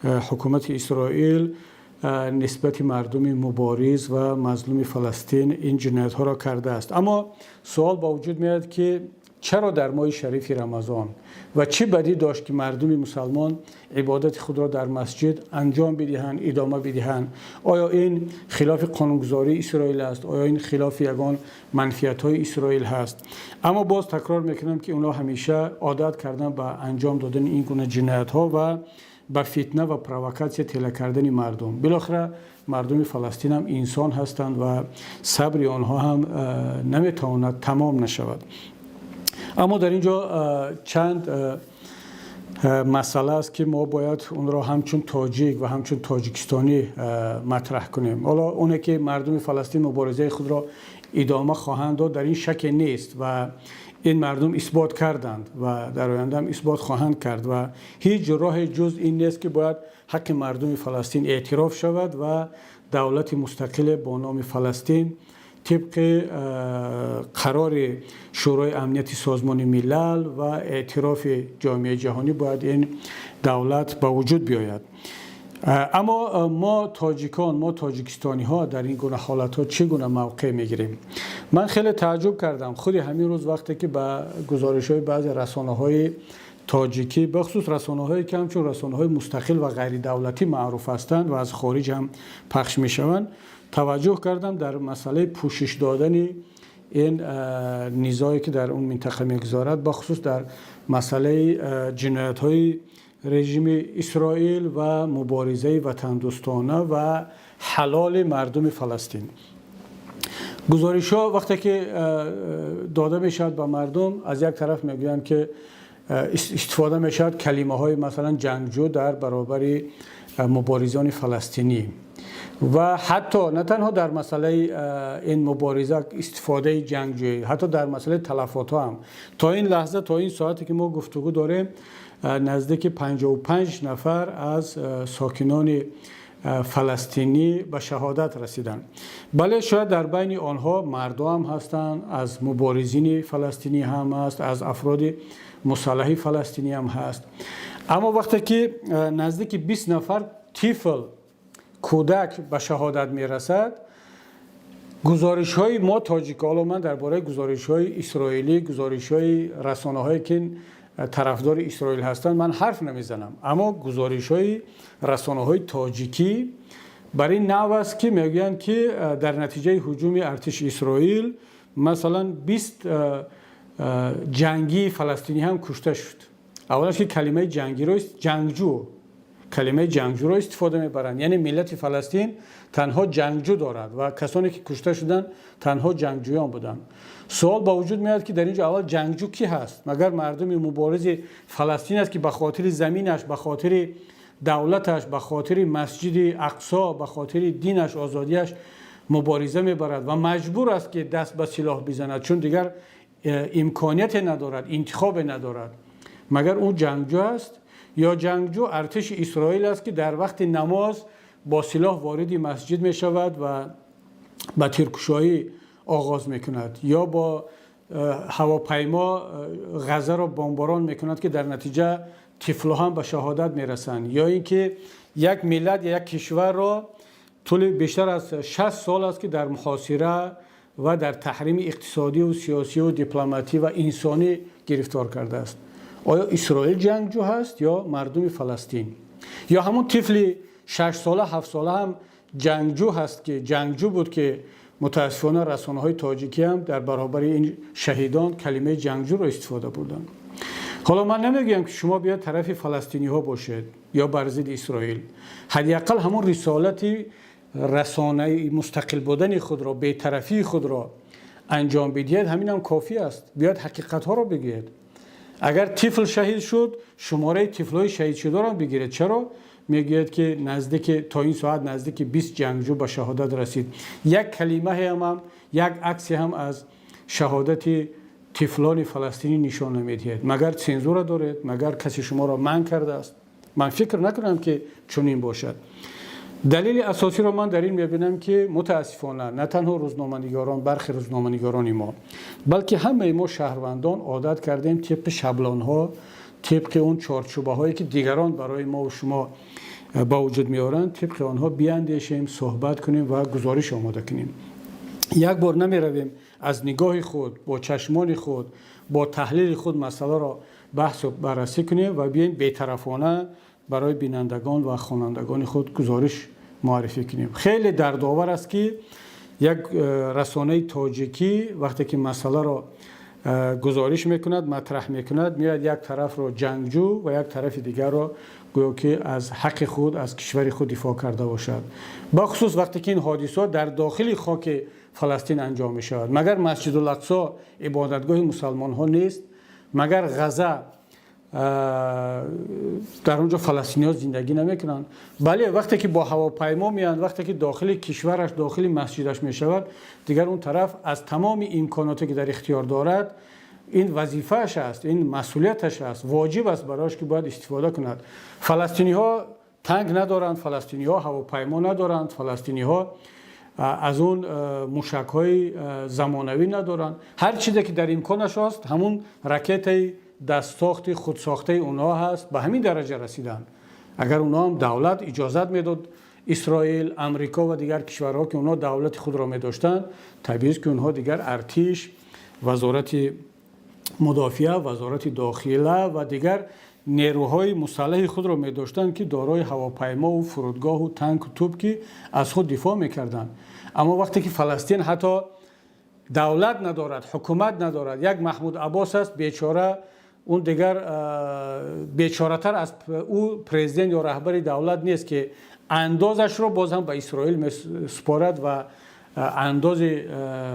[SPEAKER 1] ҳукумати Исроил нисбати мардуми мубориз ва мазлуми Фаластин ин ҷиноятҳоро кардааст. Аммо суол ба вуҷуд меояд, ки чаро дар моҳи шарифи Рамазон ва чӣ бадӣ дошт, ки мардуми мусалмон ибодати худро дар масҷид анҷом бидиҳанд, идома бидиҳанд? Оё ин хилофи қонунгузории Исроил аст? Оё ин хилофи ягон манфиатҳои Исроил ҳаст? Аммо боз такрор мекунам, ки онҳо ҳамеша одат карданд ба анҷом додани ин гуна ҷиноятҳо ва ба фитна ва провокатсия тела кардани мардум. Билохира мардуми Фаластин ҳам инсон ҳастанд ва сабри онҳо ҳам наметавонад тамом нашавад. Аммо дар ин ҷо чанд Масъала аст, ки мо бояд онро ҳамчун тоҷик ва ҳамчун тоҷикистонӣ матраҳ кунем. Ҳоло оне ки мардуми Фаластин муборизаи худро идома хоҳанд дод, дар ин шаке нест ва ин мардум исбот карданд ва дар оянда ҳам исбот хоҳанд кард ва ҳеҷ роҳе ҷуз ин нест, ки бояд ҳаққи мардуми Фаластин эътироф шавад ва давлати мустақиле бо номи Фаластин тибқи қарори Шӯрои Амнияти Созмони Милал ва эътирофи ҷомеаи ҷаҳонӣ бояд ин давлат ба вуҷуд биёяд. Аммо мо тоҷикон, мо тоҷикистониҳо дар ин гуна ҳолатҳо чӣ гуна мавқеъ мегирем? Ман хеле тааҷҷуб кардам худи ҳамин рӯз, вақте ки ба гузоришҳои баъзе расонаҳои тоҷикӣ, бахусус расонаҳое ки ҳамчун расонаҳои мустақил ва ғайридавлатӣ маъруф ҳастанд ва аз хориҷ ҳам пахш мешаванд, таваҷҷӯҳ кардам дар масъалаи пӯшиш додани ин низое ки дар он минтақа мегузарад, бахусус дар масъалаи ҷиноятҳои режими Исроил ва муборизаи ватандӯстона ва ҳалоли мардуми Фаластин. Гузоришҳо вақте ки дода мешавад ба мардум, аз як тараф мегӯянд, ки истифода мешавад калимаҳои масалан ҷангҷӯ дар баробари муборизони фаластинӣ ва ҳатто на танҳо дар масъалаи ин мубориза истифодаи ҷангҷӯӣ, ҳатто дар масъалаи талафотҳо ҳам. То ин лаҳза, то ин соате ки мо гуфтугӯ дорем, наздики 55 нафар аз сокинони фаластинӣ ба шаҳодат расиданд. Бале, шояд дар байни онҳо мардо ҳам ҳастанд, аз муборизини фаластинӣ ҳам аст, аз афроди мусаллаҳи фаластинӣ ҳам ҳаст. Аммо вақте ки наздики 20 нафар тифл, кӯдак ба шаҳодат мерасад, гузоришҳои мо тоҷикҳо, ҳоло ман дар бораи гузоришҳои исроилӣ, гузоришҳои расонаҳое ки тарафдори Исроил ҳастанд, ман ҳарф намезанам, аммо гузоришҳои расонаҳои тоҷикӣ бар ин нав аст, ки мегӯянд, ки дар натиҷаи ҳуҷуми артиши Исроил масалан 20 ҷангии фаластинӣ ҳам кушта шуд. Аввалаш ки калимаи ҷангиро, ҷангҷӯ, калимаи ҷангҷӯро истифода мебаранд, яъне миллати Фаластин танҳо ҷангҷӯ дорад ва касоне ки кушта шуданд, танҳо ҷангҷӯён буданд. Суол ба вуҷуд меояд, ки дар ин ҷо аввал ҷангҷӯ кӣ ҳаст? Магар мардуми муборизи Фаластин аст, ки ба хотири заминаш, ба хотири давлаташ, ба хотири Масҷиди Ақсо, ба хотири динаш, озодиаш мубориза мебарад ва маҷбур аст, ки даст ба силоҳ бизанад, чун дигар имконияте надорад, интихобе надорад? Магар ӯ ҷангҷӯ аст ё ҷангҷӯ артиши Исроил аст, ки дар вақти намоз бо силоҳ вориди масҷид мешавад ва ба тиркушоӣ оғоз мекунад ё бо ҳавопаймо Ғазаро бомборон мекунад, ки дар натиҷа тифло ҳам ба шаҳодат мерасанд, ё ин ки як миллат, як кишварро тӯли бештар аз 60 сол аст, ки дар муҳосира ва дар таҳрими иқтисодию сиёсию дипломатӣ ва инсонӣ гирифтор кардааст? Оё Исроил ҷангҷӯ ҳаст ё мардуми Фаластин? Ё ҳамун тифли 6сола, 7сола ҳам ҷангҷӯ ҳаст, ки ҷангҷӯ буд, ки мутаассифона расонаҳои тоҷикӣ ҳам дар баробари ин шаҳидон калимаи ҷангҷӯро истифода бурданд? Ҳоло ман намегӯям, ки шумо биёд тарафи фаластиниҳо бошед ё бар зидди Исроил. Ҳадди ақал ҳамон рисолати расонаи мустақил будани худро, бетарафии худро анҷом бидиҳед, ҳаминам кофӣ аст. Биёд ҳақиқатҳоро бигӯед. Агар тифл шаҳид шуд, шумораи тифлҳои шаҳидшударо бигиред. Чаро мегӯяд, ки наздики то ин соат наздики 20 ҷангҷӯ ба шаҳодат расид? Як калимаҳеам, як аксе ҳам аз шаҳодати тифлони фаластинӣ нишон намедиҳед. Магар цензура доред? Магар касе шуморо манъ кардааст? Ман фикр накунам, ки чунин бошад. Далели асосиро ман дар ин мебинам, ки мутаассифона на танҳо рӯзноманигорон, бархе рӯзноманигорони мо, балки ҳамаи мо шаҳрвандон одат кардем тибқи шаблонҳо, тибқи он чорчӯбаҳое ки дигарон барои мо шумо ба вуҷуд меоранд, тибқи онҳо биандешем, суҳбат кунем ва гузориш омода кунем. Як бор намеравем аз нигоҳи худ, бо чашмони худ, бо таҳлили худ масъаларо баҳсу баррасӣ кунем ва биёем бетарафона барои бинандагон ва хонандагони худ гузориш муаррифӣ кунем. Хеле дардовар аст, ки як расонаи тоҷикӣ вақте ки масъаларо гузориш мекунад, матраҳ мекунад, меояд як тарафро ҷангҷӯ ва як тарафи дигарро гӯё ки аз ҳаққи худ, аз кишвари худ дифоъ карда бошад, бахусус вақте ки ин ҳодисаҳо дар дохили хоки Фаластин анҷом мешавад. Магар Масҷидулақсо ибодатгоҳи мусалмонҳо нест? Магар Ғаза Дар он ҷо фаластиниҳо зиндагӣ намекунанд. Бале, вақте ки бо ҳавопаймо меоянд, вақте ки дохили кишвараш, дохили масҷидаш мешавад, дигар он тараф аз тамоми имконоте ки дар ихтиёр дорад, ин вазифааш аст, ин масъулияташ аст, воҷиб аст барояш, ки бояд истифода кунад. Фаластиниҳо танк надоранд, фаластиниҳо ҳавопаймо надоранд, фаластиниҳо аз он мушакҳои замонавӣ надоранд. Ҳар чизе ки дар имконаш аст, ҳамун ракетаи дастсохти худсохтаи онҳо ҳаст. Ба ҳамин дараҷа расиданд. Агар онҳо ҳам давлат иҷозат медод, Исроил, Амрико ва дигар кишварҳо, ки онҳо давлати худро медоштанд, табиист, ки онҳо дигар артиш, вазорати мудофиа, вазорати дохила ва дигар нерӯҳои мусаллаҳи худро медоштанд, ки дорои ҳавопаймову фурудгоҳу танку туп, ки аз худ дифоъ мекарданд. Аммо вақте ки Фаластин ҳатто давлат надорад, ҳукумат надорад, як Маҳмуд Аббос аст бечора, он дигар бечоратар аз ӯ президент ё раҳбари давлат нест, ки андозашро боз ҳам ба Исроил месупорад ва андози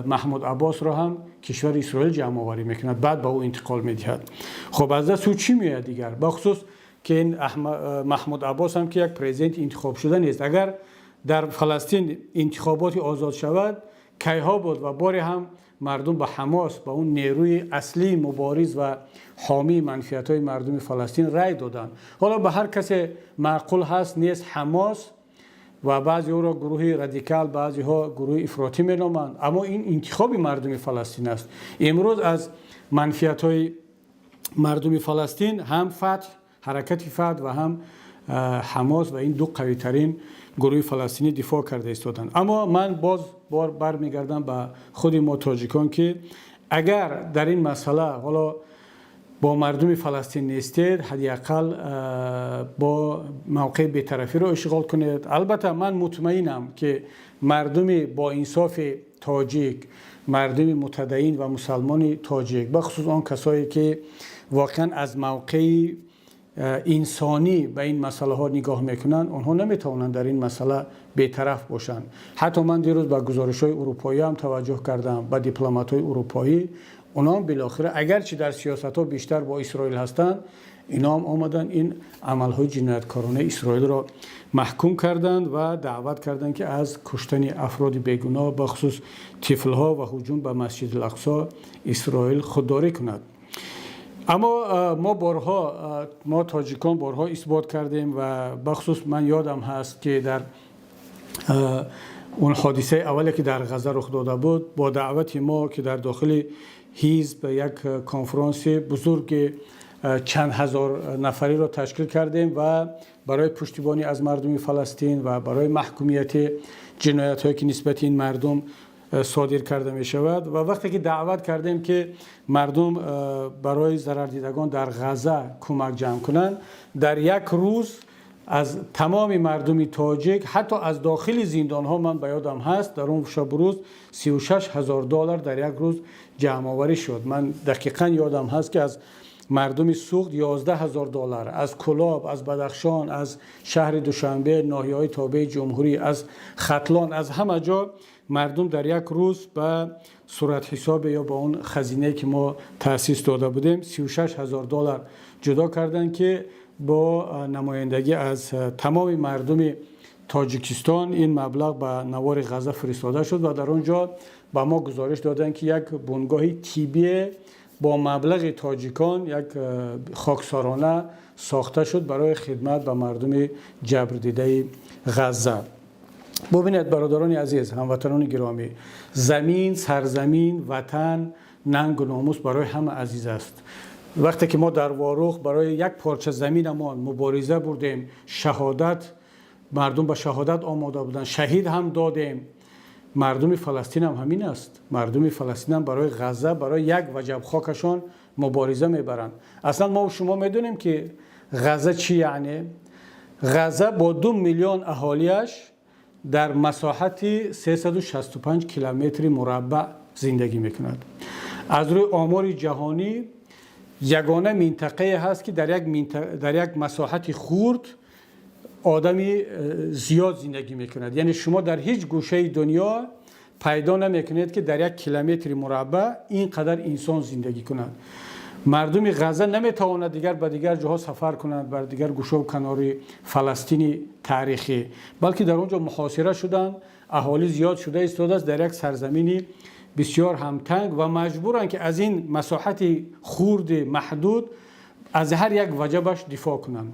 [SPEAKER 1] Маҳмуд Аббосро ҳам кишвари Исроил ҷамъоварӣ мекунад, баъд ба ӯ интиқол медиҳад. Хуб, аз даст ӯ чӣ меояд дигар? Бахусус ки ин Маҳмуд Аббос ҳам ки як президенти интихобшуда нест. Агар дар Фаластин интихоботи озод шавад, кайҳо буд ва боре ҳам мардум ба Ҳамос, ба он нерӯи аслии мубориз ва ҳомии манфиатҳои мардуми Фаластин рай доданд. Ҳоло ба ҳар касе маъқул ҳаст, нест Ҳамос, ва баъзе ӯро гурӯҳи радикал, баъзеҳо гурӯҳи ифротӣ меноманд, аммо ин интихоби мардуми Фаластин аст. Имрӯз аз манфиатҳои мардуми Фаластин ҳам Фатҳ, ҳаракати Фатҳ ва ҳам Ҳамос ва ин ду қавитарин гурӯҳи фаластинӣ дифоъ карда истоданд. Аммо ман боз бор бармегардам ба худи мо тоҷикон, ки агар дар ин масъала ҳоло бо мардуми Фаластин нестед, ҳадди ақал бо мавқеи бетарафиро ишғол кунед. Албатта, ман мутмаинам, ки мардуми боинсофи тоҷик, мардуми мутадайин ва мусалмони тоҷик, бахусус он касое ки воқеан аз мавқеи инсонӣ ба ин масъалаҳо нигоҳ мекунанд, онҳо наметавонанд дар ин масъала бетараф бошанд. Ҳатто ман дирӯз ба гузоришҳои урупоӣ ҳам таваҷҷӯҳ кардам, ба дипломатҳои урупоӣ. Онҳоам билохира, агарчи дар сиёсатҳо бештар бо Исроил ҳастанд, инҳоам омаданд, ин амалҳои ҷинояткоронаи Исроилро маҳкум карданд ва даъват карданд, ки аз куштани афроди бегуноҳ, бахусус тифлҳо, ва ҳуҷум ба Масҷиди Ақсо Исроил худдорӣ кунад. Аммо мо борҳо, мо тоҷикон борҳо исбот кардем ва бахусус ман ёдам ҳаст, ки дар он ҳодисаи аввале, ки дар Ғаза рух дода буд, бо даъвати мо, ки дар дохили ҳизб як конфронси бузурги чанд ҳазор нафариро ташкил кардем ва барои пуштибонӣ аз мардуми Фаластин ва барои маҳкумияти ҷиноятҳое, ки нисбати ин мардум содир карда мешавад, ва вақте ки даъват кардем, ки мардум барои зарардидагон дар Ғаза кӯмак ҷамъ кунанд, дар як рӯз аз тамоми мардуми тоҷик, ҳатто аз дохили зиндонҳо, ман ба ёдам ҳаст, дар он шабу рӯз 36 000 доллар дар як рӯз ҷамъоварӣ шуд. Ман дақиқан ёдам ҳаст, ки аз мардуми Суғд 11 000 доллар, аз Кулоб, аз Бадахшон, аз шаҳри Душанбе, ноҳияҳои тобеи ҷумҳурӣ, аз Хатлон, аз ҳама ҷо мардум дар як рӯз ба суратҳисобе ё ба он хазинае, ки мо таъсис дода будем, 36 000 доллар ҷудо карданд, ки бо намояндагӣ аз тамоми мардуми Тоҷикистон ин маблағ ба навори Ғаза фиристода шуд. Ва дар он ҷо ба мо гузориш доданд, ки як бунгоҳи тиббие бо маблағи тоҷикон як хоксорона сохта шуд барои хидмат ба мардуми ҷабрдидаи Ғазза. Бубинед, бародарони азиз, ҳамватанони гиромӣ, замин, сарзамин, ватан, нангу номус барои ҳама азиз аст. Вақте ки мо дар Ворух барои як порча заминамон мубориза бурдем, шаҳодат, мардум ба шаҳодат омода буданд, шаҳид ҳам додем, мардуми Фаластин ҳам ҳамин аст. Мардуми Фаластин ҳам барои Ғазза, барои як ваҷаб хокашон мубориза мебаранд. Аслан мо шумо медонем, ки Ғазза чӣ? Яъне Ғазза бо 2 миллион аҳолиаш дар масоҳати 365 километри мураббаъ зиндагӣ мекунад. Аз рӯи омори ҷаҳонӣ, ягона минтақае ҳаст, ки дар як масоҳати хурд одами зиёд зиндагӣ мекунад. Яъне шумо дар ҳеҷ гӯшаи дунё пайдо намекунед, ки дар як километри мураббаъ ин қадар инсон зиндагӣ кунад. Мардуми Ғазза наметавонад дигар ба дигар ҷоҳо сафар кунанд, бар дигар гӯшаву канори Фаластини таърихӣ, балки дар он ҷо муҳосира шуданд, аҳолӣ зиёд шуда истодааст дар як сарзамини бисёр ҳам танг ва маҷбуранд, ки аз ин масоҳати хурди маҳдуд аз ҳар як ваҷабаш дифоъ кунанд.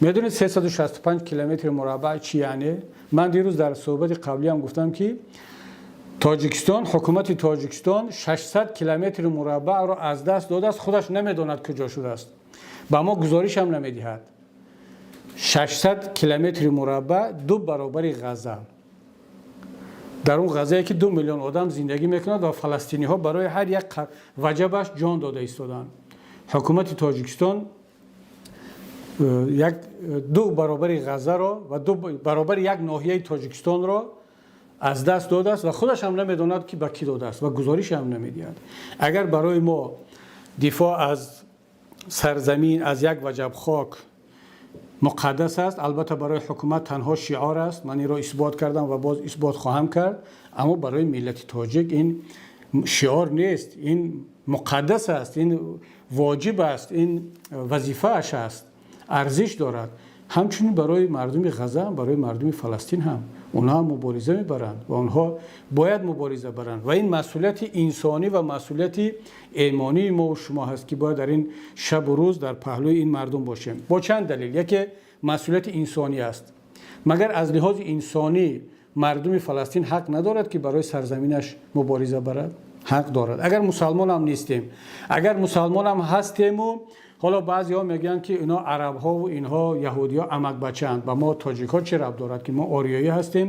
[SPEAKER 1] Медонед, 365 километри мураббаъ чӣ яъне? Ман дирӯз дар суҳбати қаблӣ ҳам гуфтам, ки Тоҷикистон, ҳукумати Тоҷикистон 600 километри мураббаъро аз даст додааст, худаш намедонад, куҷо шудааст. Ба мо гузориш ҳам намедиҳад. 600 километри мураббаъ, ду баробари Ғазза. Дар он Ғаззае, ки 2 миллион одам зиндагӣ мекунад ва фаластиниҳо барои ҳар як ваҷабаш ҷон дода истоданд. Ҳукумати Тоҷикистон як ду баробари Ғаззаро ва ду баробари як ноҳияи Тоҷикистонро аз даст додааст ва худаш ҳам намедонад, ки ба кӣ додааст, ва гузориш ҳам намедиҳад. Агар барои мо дифоъ аз сарзамин, аз як ваҷаб хок муқаддас аст, албатта, барои ҳукумат танҳо шиор аст, ман инро исбот кардам ва боз исбот хоҳам кард, аммо барои миллати тоҷик ин шиор нест, ин муқаддас аст, ин воҷиб аст, ин вазифааш аст, арзиш дорад. Ҳамчунин барои мардуми Ғазза, барои мардуми Фаластин ҳам, онҳо ҳам мубориза мебаранд ва онҳо бояд мубориза баранд. Ва ин масъулияти инсонӣ ва масъулияти имонии мо шумо ҳаст, ки бояд дар ин шабу рӯз дар паҳлӯи ин мардум бошем. Бо чанд далел: яке, масъулияти инсонӣ аст. Магар аз лиҳози инсонӣ мардуми Фаластин ҳақ надорад, ки барои сарзаминаш мубориза барад? Ҳақ дорад. Агар мусалмонам нестем, агар мусалмонам ҳастему, ҳоло баъзеҳо мегӯянд, ки инҳо арабҳову инҳо яҳудиҳо амакбачаанд, ба мо тоҷикҳо чӣ рабт дорад, ки мо ориёӣ ҳастем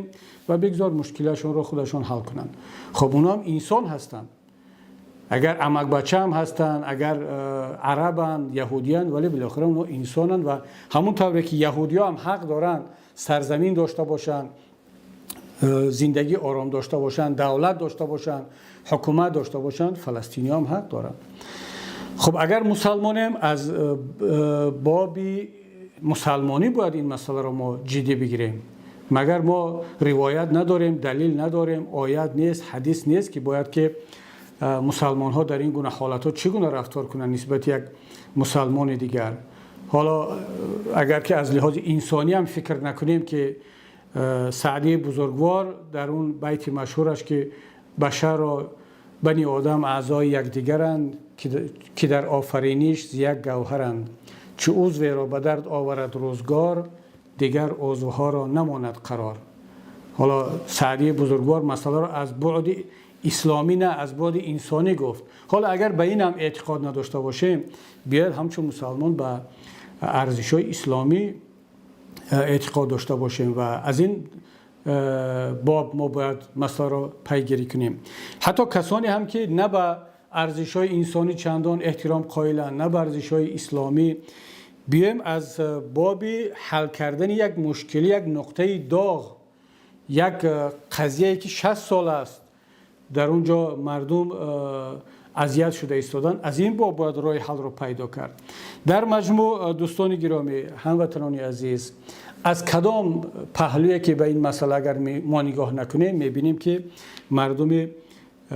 [SPEAKER 1] ва бигзор мушкилашонро худашон ҳал кунанд. Хуб, онҳо ҳам инсон ҳастанд. Агар амакбачаам ҳастанд, агар арабанд, яҳудиянд, вале билохира онҳо инсонанд. Ва ҳамон тавре ки яҳудиҳо ҳам ҳақ доранд сарзамин дошта бошанд, зиндагӣ ором дошта бошанд, давлат дошта бошанд, ҳукумат дошта бошанд, фаластиниҳо ҳам ҳақ доранд. Хуб, агар мусалмонем, аз боби мусалмонӣ бояд ин масъаларо мо ҷиддӣ бигирем. Магар мо ривоят надорем, далил надорем, оят нест, ҳадис нест, ки бояд ки мусалмонҳо дар ин гуна ҳолатҳо чӣ гуна рафтор кунанд нисбати як мусалмони дигар? Ҳоло агар ки аз лиҳози инсонӣ ҳам фикр накунем, ки Саъдии бузургвор дар он байти машҳураш, ки башарро бани одам аъзои якдигаранд, ки дар офариниш зи як гавҳаранд, чу узверо ба дард оварад рӯзгор, дигар узвҳоро намонад қарор. Ҳоло Саъдии бузургвор масъаларо аз буъди исломӣ на, аз буъди инсонӣ гуфт. Ҳоло агар ба ин ҳам эътиқод надошта бошем, биёед, ҳамчун мусалмон ба арзишҳои исломӣ эътиқод дошта бошем ва аз ин боб мо бояд масъаларо пайгирӣ кунем. Ҳатто касоне ҳам, ки на ба арзишҳои инсонӣ чандон эҳтиром қоиланд, на ба арзишҳои исломӣ, биёем, аз боби ҳал кардани як мушкилӣ, як нуқтаи доғ, як қазияе, ки 60 сол аст дар он ҷо мардум азият шуда истоданд, аз ин боб бояд роҳи ҳалро пайдо кард. Дар маҷмӯъ, дӯстони гиромӣ, ҳамватанони азиз, аз кадом паҳлӯе ки ба ин масъала агар мо нигоҳ накунем, мебинем, ки мардуми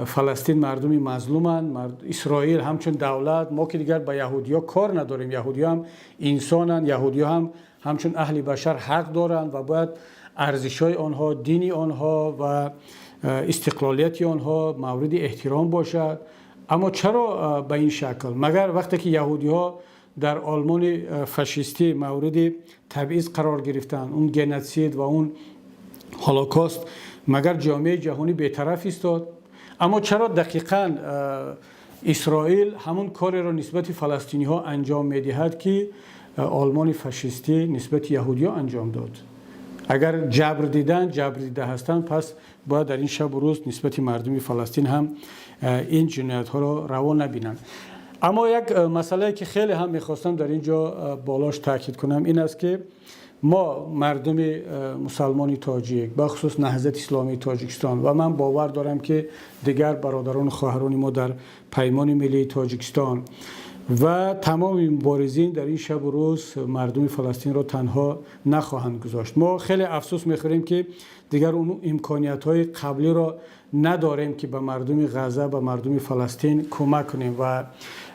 [SPEAKER 1] Фаластин мардуми мазлуманд. Исроил ҳамчун давлат, мо ки дигар ба яҳудиё кор надорем, яҳудиё ҳам инсонанд, яҳудиё ҳам ҳамчун аҳли башар ҳақ доранд ва бояд арзишҳои онҳо, дини онҳо ва истиқлолияти онҳо мавриди эҳтиром бошад. Аммо чаро ба ин шакл? Магар вақте ки яҳудиҳо дар Олмони фашистӣ мавриди табъиз қарор гирифтанд, он геноцид ва он Ҳолокост, магар ҷомеаи ҷаҳонӣ бетараф истод? Аммо чаро дақиқан Исроил ҳамон кореро нисбати фаластиниҳо анҷом медиҳад, ки Олмони фашистӣ нисбати яҳудиҳо анҷом дод? Агар ҷабр дидан, ҷабр дида ҳастанд, пас бояд дар ин шабу рӯз нисбати мардуми Фаластин ҳам ин ҷиноятҳоро раво набинанд. Аммо як масъалае, ки хеле ҳам мехостам дар ин ҷо болош таъкид кунам, ин аст, ки мо, мардуми мусалмони тоҷик, бахусус Наҳзати Исломии Тоҷикистон, ва ман бовар дорам, ки дигар бародарону хоҳарони мо дар Паймони Миллии Тоҷикистон Ва тамоми муборизин дар ин шабу рӯз мардуми Фаластинро танҳо нахоҳанд гузошт. Мо хеле афсӯс мехӯрем, ки дигар он имкониятҳои қаблиро надорем, ки ба мардуми Ғазза, ба мардуми Фаластин кӯмак кунем, ва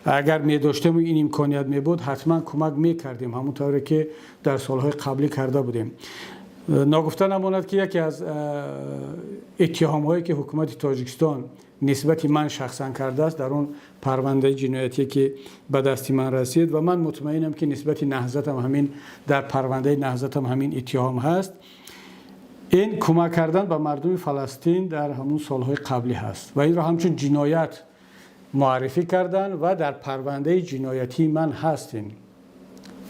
[SPEAKER 1] агар медоштем ва ин имконият мебуд, ҳатман кӯмак мекардем, ҳамон тавре ки дар солҳои қаблӣ карда будем. Ногуфта намонад, ки яке аз иттиҳомҳое, ки ҳукумати Тоҷикистон нисбати ман шахсан кардааст дар он парвандаи ҷиноятӣ, ки ба дасти ман расид, ва ман мутмаинам, ки нисбати Наҳзатам ҳамин, дар парвандаи Наҳзатам ҳамин иттиҳом ҳаст, ин кӯмак кардан ба мардуми Фаластин дар ҳамон солҳои қаблӣ ҳаст ва инро ҳамчун ҷиноят муаррифӣ карданд ва дар парвандаи ҷиноятии ман ҳаст ин.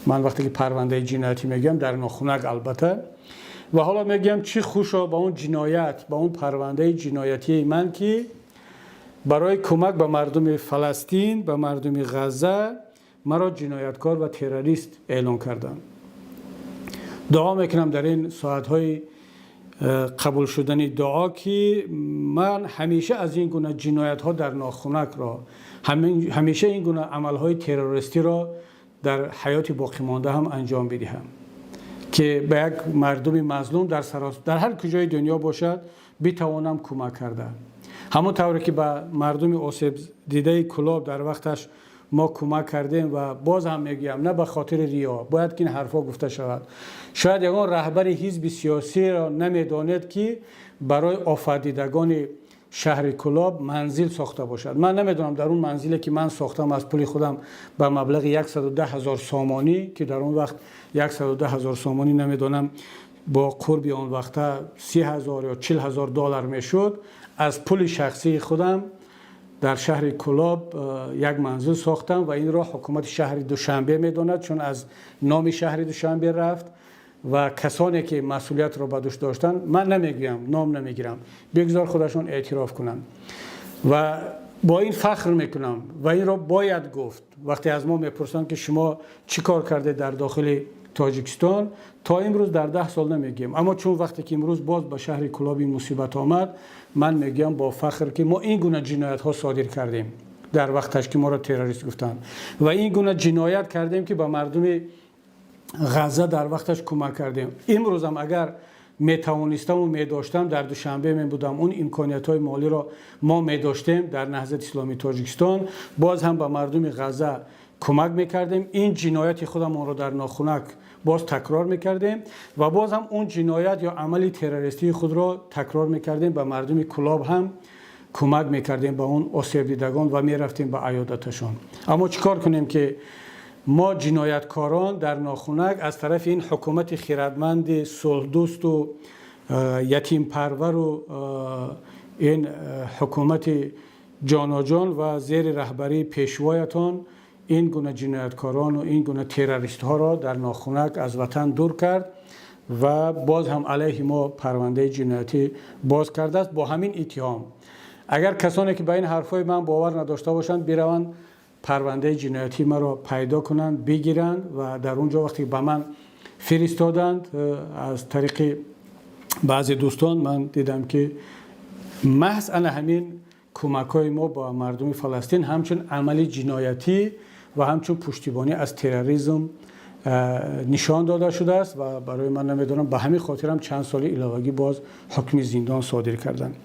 [SPEAKER 1] Ман вақте ки парвандаи ҷиноятӣ мегӯям, дар нохунак албатта, ва ҳоло мегӯям, чӣ хушо ба он ҷиноят, ба он парвандаи ҷиноятии ман, ки барои кӯмак ба мардуми Фаластин, ба мардуми Ғазза маро ҷинояткор ва террорист эълон карданд. Дуо мекунам дар ин соатҳои қабул шудани дуо, ки ман ҳамеша аз ин гуна ҷиноятҳо дар нохунакро, ҳамеша ин гуна амалҳои террористиро дар ҳаёти боқимонда ҳам анҷом бидиҳам, ки ба як мардуми мазлум дар ҳар куҷои дунё бошад, битавонам кӯмак карда. Ҳамон тавре ки ба мардуми осебдидаи Кӯлоб дар вақташ мо кӯмак кардем, ва боз ҳам мегӯям, на ба хотири риё, бояд ки ин ҳарфҳо гуфта шавад. Шояд ягон раҳбари ҳизби сиёсиро намедонед, ки барои офатдидагони шаҳри Кӯлоб манзил сохта бошад. Ман намедонам, дар он манзиле, ки ман сохтам аз пули худам ба маблағи 110 000 сомонӣ, ки дар он вақт 110 000 сомонӣ, намедонам, бо қурби он вақта 30 000 ё 40 000 доллар мешуд, аз пули шахсии худам дар шаҳри Кӯлоб як манзил сохтам ва инро ҳукумати шаҳри Душанбе медонад, чун аз номи шаҳри Душанбе рафт ва касоне, ки масъулиятро ба дӯш доштанд, ман намегӯям, ном намегирам, бигзор худашон эътироф кунанд. Ва бо ин фахр мекунам ва инро бояд гуфт. Вақте аз мо мепурсанд, ки шумо чӣ кор кардед дар дохили Тоҷикистон то имрӯз дар 10 сол, намегӯем. Аммо чун вақте ки имрӯз боз ба шаҳри Кӯлоб ин мусибат омад, ман мегӯям бо фахр, ки мо ин гуна ҷиноятҳо содир кардем дар вақташ, ки моро террорист гуфтанд, ва ин гуна ҷиноят кардем, ки ба мардуми Ғазза дар вақташ кӯмак кардем. Имрӯзам агар метавонистаму медоштам, дар Душанбе мебудам, он имкониятҳои молиро мо медоштем дар Наҳзати исломии Тоҷикистон, боз ҳам ба мардуми Ғазза кӯмак мекардем. Ин ҷинояти худамонро дар нохунак боз такрор мекардем ва боз ҳам он ҷиноят ё амали террористии худро такрор мекардем, ба мардуми Кӯлоб ҳам кӯмак мекардем, ба он осебдидагон, ва мерафтем ба аёдаташон. Аммо чӣ кор кунем, ки мо ҷинояткорон дар нохунак аз тарафи ин ҳукумати хирадманди сулҳдӯсту ятимпарвару ин ҳукумати ҷоноҷон ва зери раҳбарии пешвоятон ин гуна ҷинояткорону ин гуна террористҳоро дар нохунак аз ватан дур кард ва боз ҳам алайҳи мо парвандаи ҷиноятӣ боз кардааст бо ҳамин иттиҳом. Агар касоне, ки ба ин ҳарфҳои ман бовар надошта бошанд, бираванд, парвандаи ҷиноятӣ маро пайдо кунанд, бигиранд. Ва дар он ҷо вақте ба ман фиристоданд аз тариқи баъзе дӯстон, ман дидам, ки маҳз ана ҳамин кӯмакҳои мо ба мардуми Фаластин ҳамчун амали ҷиноятӣ ва ҳамчун пуштибонӣ аз терроризм нишон дода шудааст. Ва барои ман, намедонам, ба ҳамин хотирам чанд соли иловагӣ боз ҳукми зиндон содир карданд.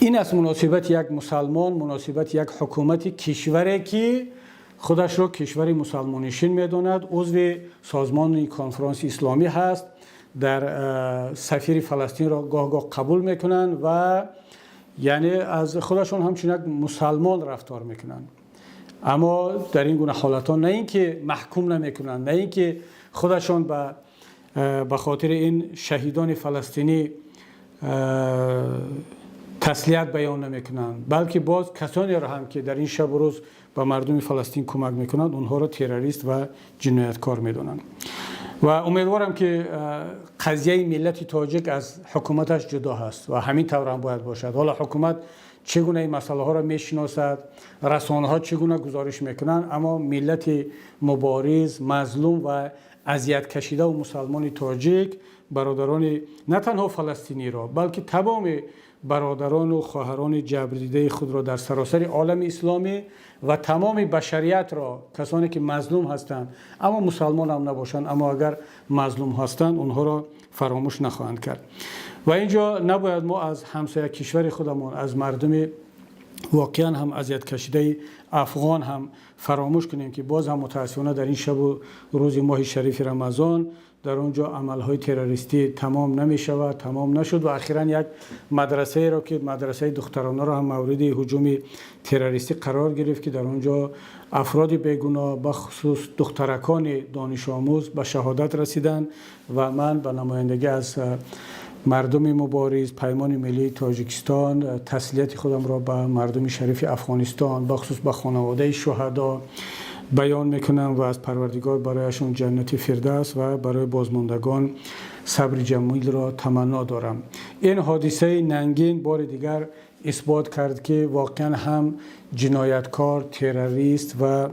[SPEAKER 1] Ин аст муносибати як мусалмон, муносибати як ҳукумати кишваре, ки худашро кишвари мусалмоннишин медонад, узви созмони конфронси исломӣ ҳаст, дар сафири Фаластинро гоҳ-гоҳ қабул мекунанд ва яъне аз худашон ҳамчун як мусалмон рафтор мекунанд. Аммо дар ин гуна ҳолатҳо на ин ки маҳкум намекунанд, на ин ки худашон ба хотири ин шаҳидони фаластинӣ таслият баён намекунанд, балки боз касонеро ҳам, ки дар ин шабу рӯз ба мардуми Фаластин кӯмак мекунанд, онҳоро террорист ва ҷинояткор медонанд. Ва умедворам, ки қазияи миллати тоҷик аз ҳукуматаш ҷудо ҳаст ва ҳамин тавр ҳам бояд бошад. Ҳоло ҳукумат чӣ гуна ин масъалаҳоро мешиносад, расонаҳо чӣ гуна гузориш мекунанд, аммо миллати мубориз, мазлум ва азияткашидаву мусалмони тоҷик бародарони на танҳо фаластиниро, балки тамоми бародарон ва хоҳарони ҷабрдидаи худро дар саросари олами исломӣ ва тамоми башариятро, касоне ки мазлум ҳастанд, аммо мусулмон ҳам набошанд, аммо агар мазлум ҳастанд, онҳоро фаромӯш нахоҳанд кард. Ва инҷо набояд мо аз ҳамсояи кишвари худамон, аз мардуми воқеан ҳам озоркашидаи афғон ҳам фаромӯш кунем, ки боз ҳам мутаассифона дар ин шабу рӯзи моҳи шарифи Рамазон дар он ҷо амалҳои террористӣ тамом намешавад, тамом нашуд ва охиран як мадрасаеро, ки мадрасаи духтаронаро ҳам мавриди ҳуҷуми террористӣ қарор гирифт, ки дар он ҷо афроди бегуноҳ, бахусус духтаракони донишомӯз, ба шаҳодат расиданд. Ва ман ба намояндагӣ аз мардуми мубориз, Паймони Миллии Тоҷикистон, тасаллияти худамро ба мардуми шарифи Афғонистон, бахусус ба хонаводаи шуҳадо баён мекунам ва аз Парвардигор барояшон ҷаннати Фирдавс ва барои бозмондагон сабри ҷамилро таманно дорам. Ин ҳодисаи нангин бори дигар исбот кард, ки воқеан ҳам ҷинояткор, террорист ва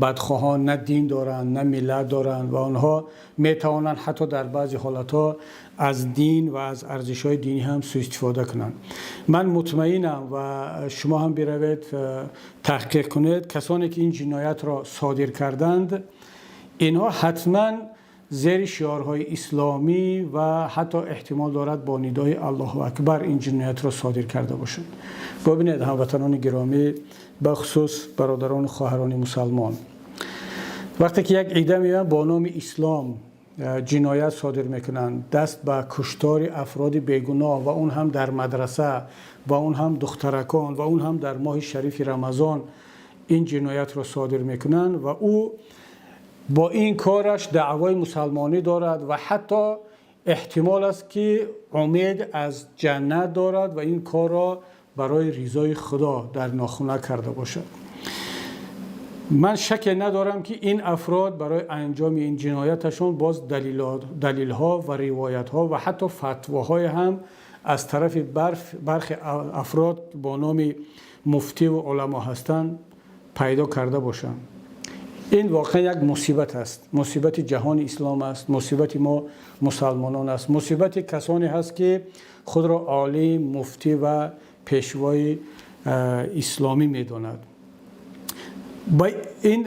[SPEAKER 1] бадхоҳон на дин доранд, на миллат доранд ва онҳо метавонанд ҳатто дар баъзе ҳолатҳо аз дин ва аз арзишҳои динӣ ҳам суистифода кунанд. Ман мутмаинам ва шумо ҳам биравед, таҳқиқ кунед, касоне ки ин ҷиноятро содир карданд, инҳо ҳатман зери шиорҳои исломӣ ва ҳатто эҳтимол дорад бо нидои Аллоҳу Акбар ин ҷиноятро содир карда бошанд. Бубинед, ҳамватанони гиромӣ, бахусус бародарон ва хоҳарони мусулмон, вақте ки як идда меоянд, бо номи ислом ҷиноят содир мекунанд, даст ба куштори афроди бегуноҳ ва он ҳам дар мадраса ва он ҳам духтаракон ва он ҳам дар моҳи шарифи Рамазон ин ҷиноятро содир мекунанд ва ӯ бо ин кораш даъвои мусулмонӣ дорад ва ҳатто эҳтимол аст, ки умед аз ҷаннат дорад ва ин корро барои ризои Худо дар нохуна карда бошад. Ман шаке надорам, ки ин афрод барои анҷоми ин ҷинояташон боз далелҳо ва ривоятҳо ва ҳатто фатвоҳое ҳам аз тарафи бархе афрод бо номи муфтӣ ва уламо ҳастанд, пайдо карда бошанд. Ин воқеан як мусибат аст, мусибати ҷаҳони ислом аст, мусибати мо мусулмонон аст, мусибати касоне ҳаст, ки худро олим, муфтӣ ва пешвои исломӣ медонад. Ба ин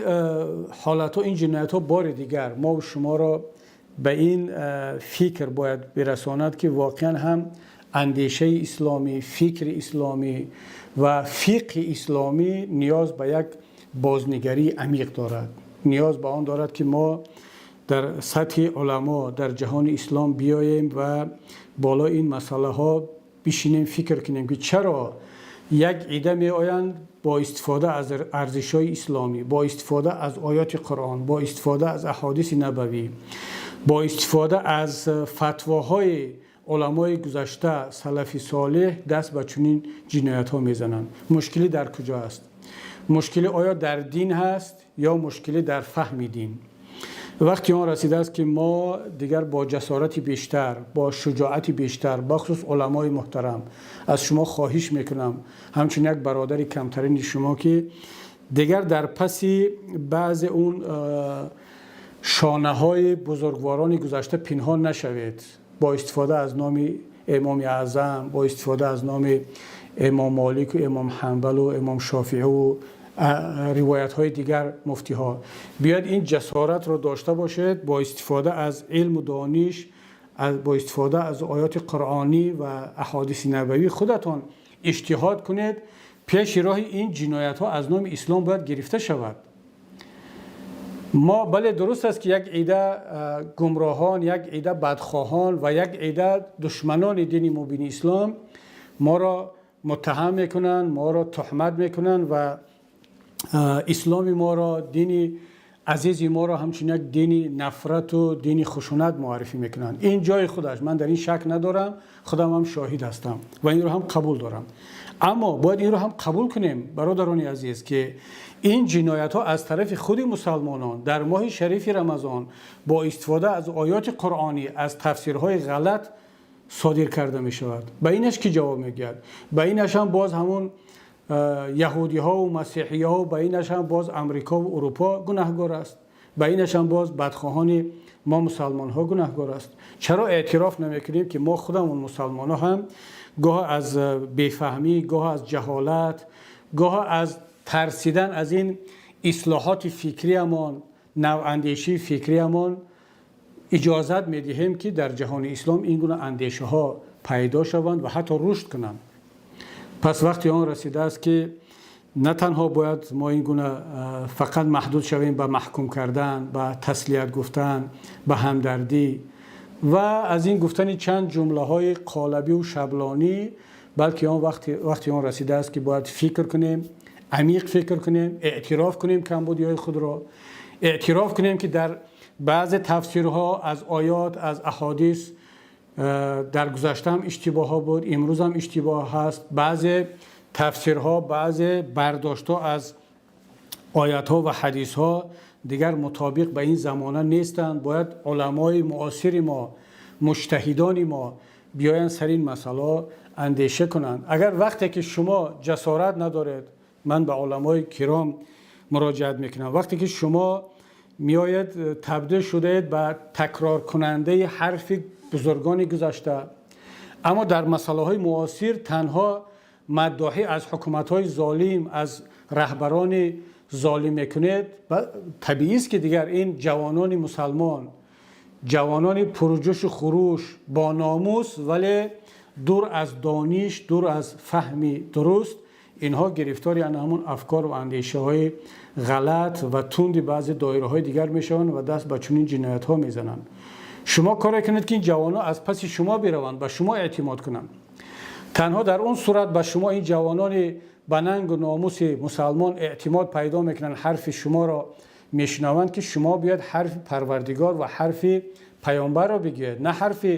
[SPEAKER 1] ҳолатҳо, ин ҷиноятҳо бори дигар мо ва шуморо ба ин фикр бояд бирасонад, ки воқеан ҳам андешаи исломӣ, фикри исломӣ ва фиқҳи исломӣ ниёз ба як бознигарии амиқ дорад. Ниёз ба он дорад, ки мо дар сатҳи уламо дар ҷаҳони ислом биёем ва болои ин масъалаҳо бишинем, фикр кунем, ки чаро як идда меоянд, бо истифода аз арзишҳои исломӣ, бо истифода аз оёти Қуръон, бо истифода аз аҳодиси набавӣ, бо истифода аз фатвоҳои уламои гузашта, салафи солеҳ, даст ба чунин ҷиноятҳо мезананд. Мушкилӣ дар куҷо аст? Мушкилӣ оё дар дин ҳаст ё мушкилӣ дар фаҳми дин? Вақти он расидааст, ки мо дигар бо ҷасорати бештар, бо шуҷоати бештар, бахусус уламои муҳтарам, аз шумо хоҳиш мекунам, ҳамчун як бародари камтарини шумо, ки дигар дар паси баъзе он шонаҳои бузургворони гузашта пинҳон нашавед. Бо истифода аз номи Имоми Аъзам, бо истифода аз номи Имом Молик ва Имом Ҳанбал ва Имом Шофеӣ ва ривоятҳои дигар муфтиҳо, биёед, ин ҷасоратро дошта бошед, бо истифода аз илму дониш, бо истифода аз оёти қуръонӣ ва аҳодиси набавӣ худатон иҷтиҳод кунед. Пеши роҳи ин ҷиноятҳо аз номи ислом бояд гирифта шавад. Мо, бале, дуруст аст, ки як идда гумроҳон, як идда бадхоҳон ва як идда душманони дини мубини ислом моро муттаҳам мекунанд, моро туҳмат мекунанд ва исломи моро, дини азизи моро ҳамчун як дини нафрату дини хушунат муаррифӣ мекунанд. Ин ҷои худаш, ман дар ин шак надорам, худам ҳам шоҳид ҳастам ва инро ҳам қабул дорам. Аммо бояд инро ҳам қабул кунем, бародарони азиз, ки ин ҷиноятҳо аз тарафи худи мусалмонон дар моҳи шарифи Рамазон бо истифода аз оёти қуръонӣ, аз тафсирҳои ғалат содир карда мешавад. Ба инаш кӣ ҷавоб мегӯяд? Ба инаш ҳам боз ҳамун яҳудиҳову масеҳиҳо, ба инаш ҳам боз Амрикову Урупо гунаҳгор аст, ба инаш ҳам боз бадхоҳони Мо мусалмонҳо гунаҳкор аст? Чаро эътироф намекунем, ки мо худамон мусалмонҳо ҳам гоҳ аз бефаҳмӣ, гоҳ аз ҷаҳолат, гоҳ аз тарсидан аз ин ислоҳоти фикриямон, навандешии фикриямон иҷозат медиҳем, ки дар ҷаҳони ислом ин гуна андешаҳо пайдо шаванд ва ҳатто рушд кунанд. Пас вақти он расидааст, ки на танҳо бояд мо ин гуна фақат маҳдуд шавем ба маҳкум кардан, ба таслият гуфтан, ба ҳамдардӣ ва аз ин гуфтани чанд ҷумлаҳои қолабӣ ва шаблонӣ, балки он вақти он расидааст, ки бояд фикр кунем, амиқ фикр кунем, эътироф кунем камбудиҳои худро, эътироф кунем, ки дар баъзе тафсирҳо аз оёт, аз аҳодис дар гузашта ҳам иштибоҳҳо буд, имрӯз ҳам иштибоҳ ҳаст. Баъзе тафсирҳо, баъзе бардоштҳо аз оятҳо ва ҳадисҳо дигар мутобиқ ба ин замона нестанд. Бояд уламои муосири мо, муҷтаҳидони мо биёянд, сари ин масъалаҳо андеша кунанд. Агар вақте ки шумо ҷасорат надоред, ман ба уламои киром муроҷиат мекунам, вақте ки шумо меоед, табдил шудаед ба такроркунандаи ҳарфи бузургони гузашта, аммо дар масъалаҳои муосир танҳо маддоҳӣ аз ҳукуматҳои золим, аз раҳбарони золим мекунед, табиист, ки дигар ин ҷавонони мусалмон, ҷавонони пурҷӯшу хуруш, бо номус, вале дур аз дониш, дур аз фаҳми дуруст, инҳо гирифтори ана ҳамон афкор ва андешаҳои ғалат ва тунди баъзе доираҳои дигар мешаванд ва даст ба чунин ҷиноятҳо мезананд. Шумо коре кунед, ки ин ҷавонон аз паси шумо бираванд, ба шумо эътимод кунанд. Танҳо дар он сурат ба шумо ин ҷавонони ба нангу номуси мусалмон эътимод пайдо мекунанд, ҳарфи шуморо мешунаванд, ки шумо биёед, ҳарфи Парвардигор ва ҳарфи паёмбарро бигӯед, на ҳарфи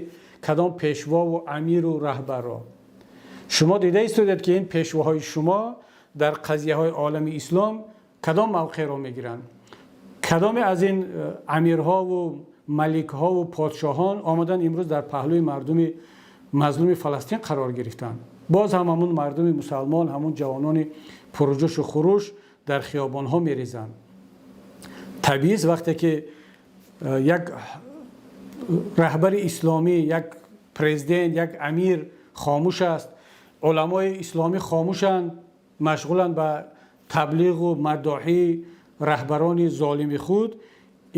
[SPEAKER 1] кадом пешвову амиру раҳбарро. Шумо дида истодед, ки ин пешвоҳои шумо дар қазияҳои олами ислом кадом мавқеъро мегиранд. Кадоме аз ин амирҳову маликҳову подшоҳон омаданд, имрӯз дар паҳлӯи мардуми мазлуми Фаластин қарор гирифтанд? Боз ҳам ҳамун мардуми мусалмон, ҳамун ҷавонони пурҷӯшу хуруш дар хиёбонҳо мерезанд. Табиист, вақте ки як раҳбари исломӣ, як президент, як амир хомӯш аст, уламои исломӣ хомӯшанд, машғуланд ба таблиғу маддоҳии раҳбарони золими худ,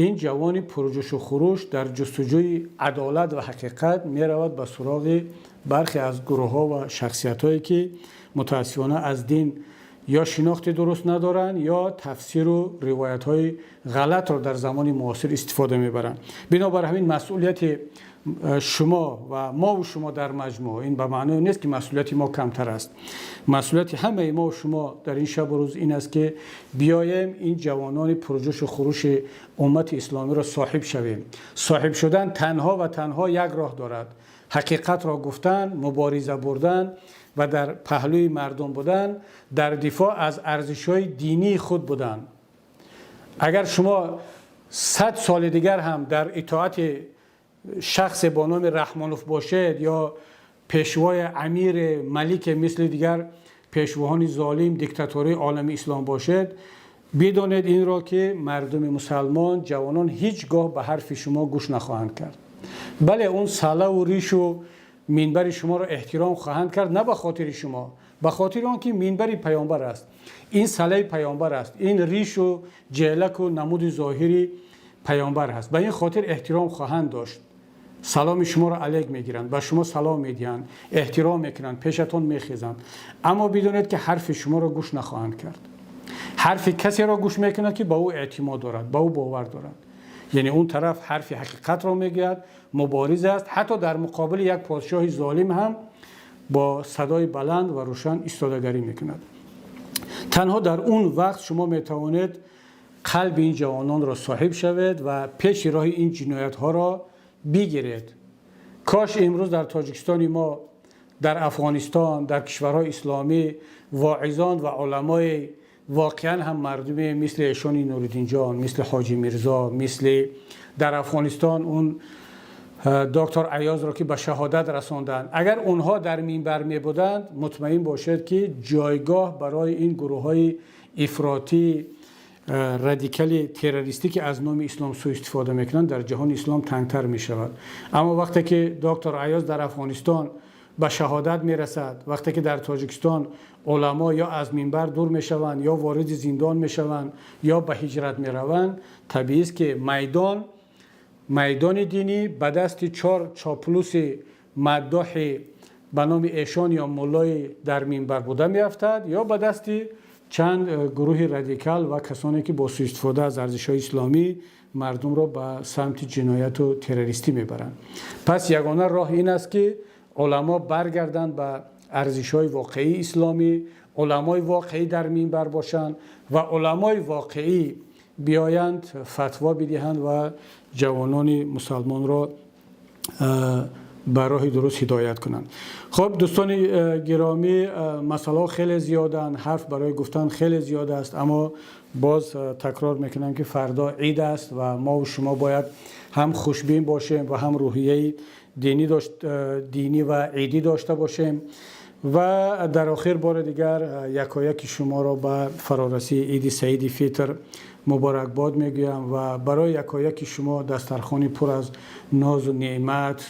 [SPEAKER 1] ин ҷавони пурҷӯшу хуруш дар ҷустуҷӯи адолат ва ҳақиқат меравад ба суроғи бархе аз гурӯҳҳо ва шахсиятҳое, ки мутаассифона аз дин ё шинохти дуруст надоранд, ё тафсиру ривоятҳои ғалатро дар замони муосир истифода мебаранд. Бинобар ҳамин масъулияти шумо ва мову шумо дар маҷмӯъ, ин ба маъное нест, ки масъулияти мо камтар аст, масъулияти ҳамаи мо шумо дар ин шабу рӯз ин аст, ки биёем, ин ҷавонони пурҷӯшу хурӯши уммати исломиро соҳиб шавем. Соҳиб шудан танҳо ва танҳо як роҳ дорад: ҳақиқатро гуфтан, мубориза бурдан ва дар паҳлӯи мардум будан, дар дифоъ аз арзишҳои динии худ будан. Агар шумо 100 соли дигар ҳам дар итоати шахсе бо номи Раҳмонов бошед ё пешвои, амири, малике мисли дигар пешвоҳони золим, диктатории олами ислом бошед, бидонед инро, ки мардуми мусалмон, ҷавонон ҳеҷ гоҳ ба ҳарфи шумо гӯш нахоҳанд кард. Бале, он салаву ришу минбари шуморо эҳтиром хоҳанд кард, на ба хотири шумо, ба хотири он ки минбари паёмбар аст, ин салаи паёмбар аст, ин ришу ҷелаку намуди зоҳири паёмбар ҳаст. Ба ин хотир эҳтиром хоҳанд дошт, саломи шуморо алейк мегиранд, ба шумо салом медиҳанд, эҳтиром мекунанд, пешатон мехезанд. Аммо бидонед, ки ҳарфи шуморо гӯш нахоҳанд кард. Ҳарфи касеро гӯш мекунад, ки ба ӯ эътимод дорад, ба ӯ бовар дорад, яъне он тараф ҳарфи ҳақиқатро мегӯяд, мубориз аст, ҳатто дар муқобили як подшоҳи золим ҳам бо садои баланд ва рӯшан истодагарӣ мекунад. Танҳо дар он вақт шумо метавонед қалби ин ҷавононро соҳиб шавед ва пеши роҳи ин ҷиноятҳоро бигиред. Кош имрӯз дар Тоҷикистони мо, дар Афғонистон, дар кишварҳои исломӣ воизон ва уламои воқеан ҳам мардуме мисли эшони Нуриддинҷон, мисли Ҳоҷи Мирзо, мисли дар Афғонистон он доктор Аёзро, ки ба шаҳодат расонданд, агар онҳо дар минбар мебуданд, мутмаин бошед, ки ҷойгоҳ барои ин гурӯҳҳои ифротӣ. Радикали террористӣ, ки аз номи ислом суистифода мекунанд, дар ҷаҳони ислом тангтар мешавад. Аммо вақте ки доктор Аёз дар Афғонистон ба шаҳодат мерасад, вақте ки дар Тоҷикистон уламо ё аз минбар дур мешаванд, ё вориди зиндон мешаванд, ё ба ҳиҷрат мераванд, табиист, ки майдон, майдони динӣ ба дасти чор чоплуси маддоҳи ба номи эшон ё муллои дар минбар буда меафтад ё ба дасти чанд гурӯҳи радикал ва касоне, ки бо суистифода аз арзишҳои исломӣ мардумро ба самти ҷинояту террористӣ мебаранд. Пас ягона роҳ ин аст, ки уламо баргарданд ба арзишҳои воқеии исломӣ, уламои воқеӣ дар минбар бошанд ва уламои воқеӣ биёянд, фатво бидиҳанд ва ҷавонони мусалмонро ба роҳи дуруст ҳидоят кунанд. Хуб, дӯстони гиромӣ, масъалаҳо хеле зиёданд, ҳарф барои гуфтан хеле зиёд аст, аммо боз такрор мекунам, ки фардо ид аст ва мову шумо бояд ҳам хушбин бошем ва ҳам рӯҳияи динӣ ва идӣ дошта бошем. Ва дар охир бори дигар якояки шуморо ба фарорасии иди Саиди Фитр муборакбод мегӯям ва барои якояки шумо дастархони пур аз нозу неъмат,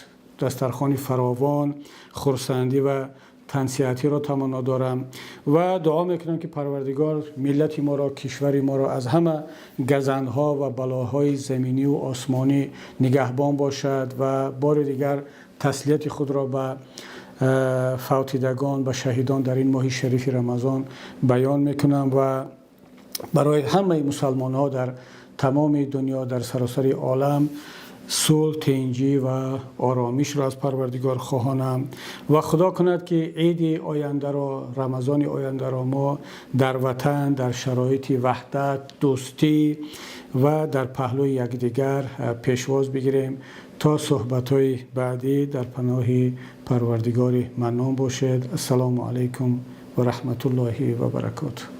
[SPEAKER 1] дастархони фаровон, хурсандӣ ва тансиҳатиро таманно дорам ва дуо мекунам, ки Парвардигор миллати моро, кишвари моро аз ҳама газандҳо ва балоҳои заминӣ ва осмонӣ нигаҳбон бошад. Ва бори дигар таслияти худро ба фавтидагон, ба шаҳидон дар ин моҳи шарифи Рамазон баён мекунам ва барои ҳамаи мусалмонҳо дар тамоми дунё, дар саросари олам сулҳ, тинҷӣ ва оромишро аз Парвардигор хоҳонам. Ва Худо кунад, ки иди ояндаро, Рамазони ояндаро мо дар ватан, дар шароити ваҳдат, дӯстӣ ва дар паҳлӯи якдигар пешвоз бигирем. То суҳбатҳои баъдӣ дар паноҳи Парвардигори Маннон бошед. Ассалому алайкум ва раҳматуллоҳи ва баракотуҳ.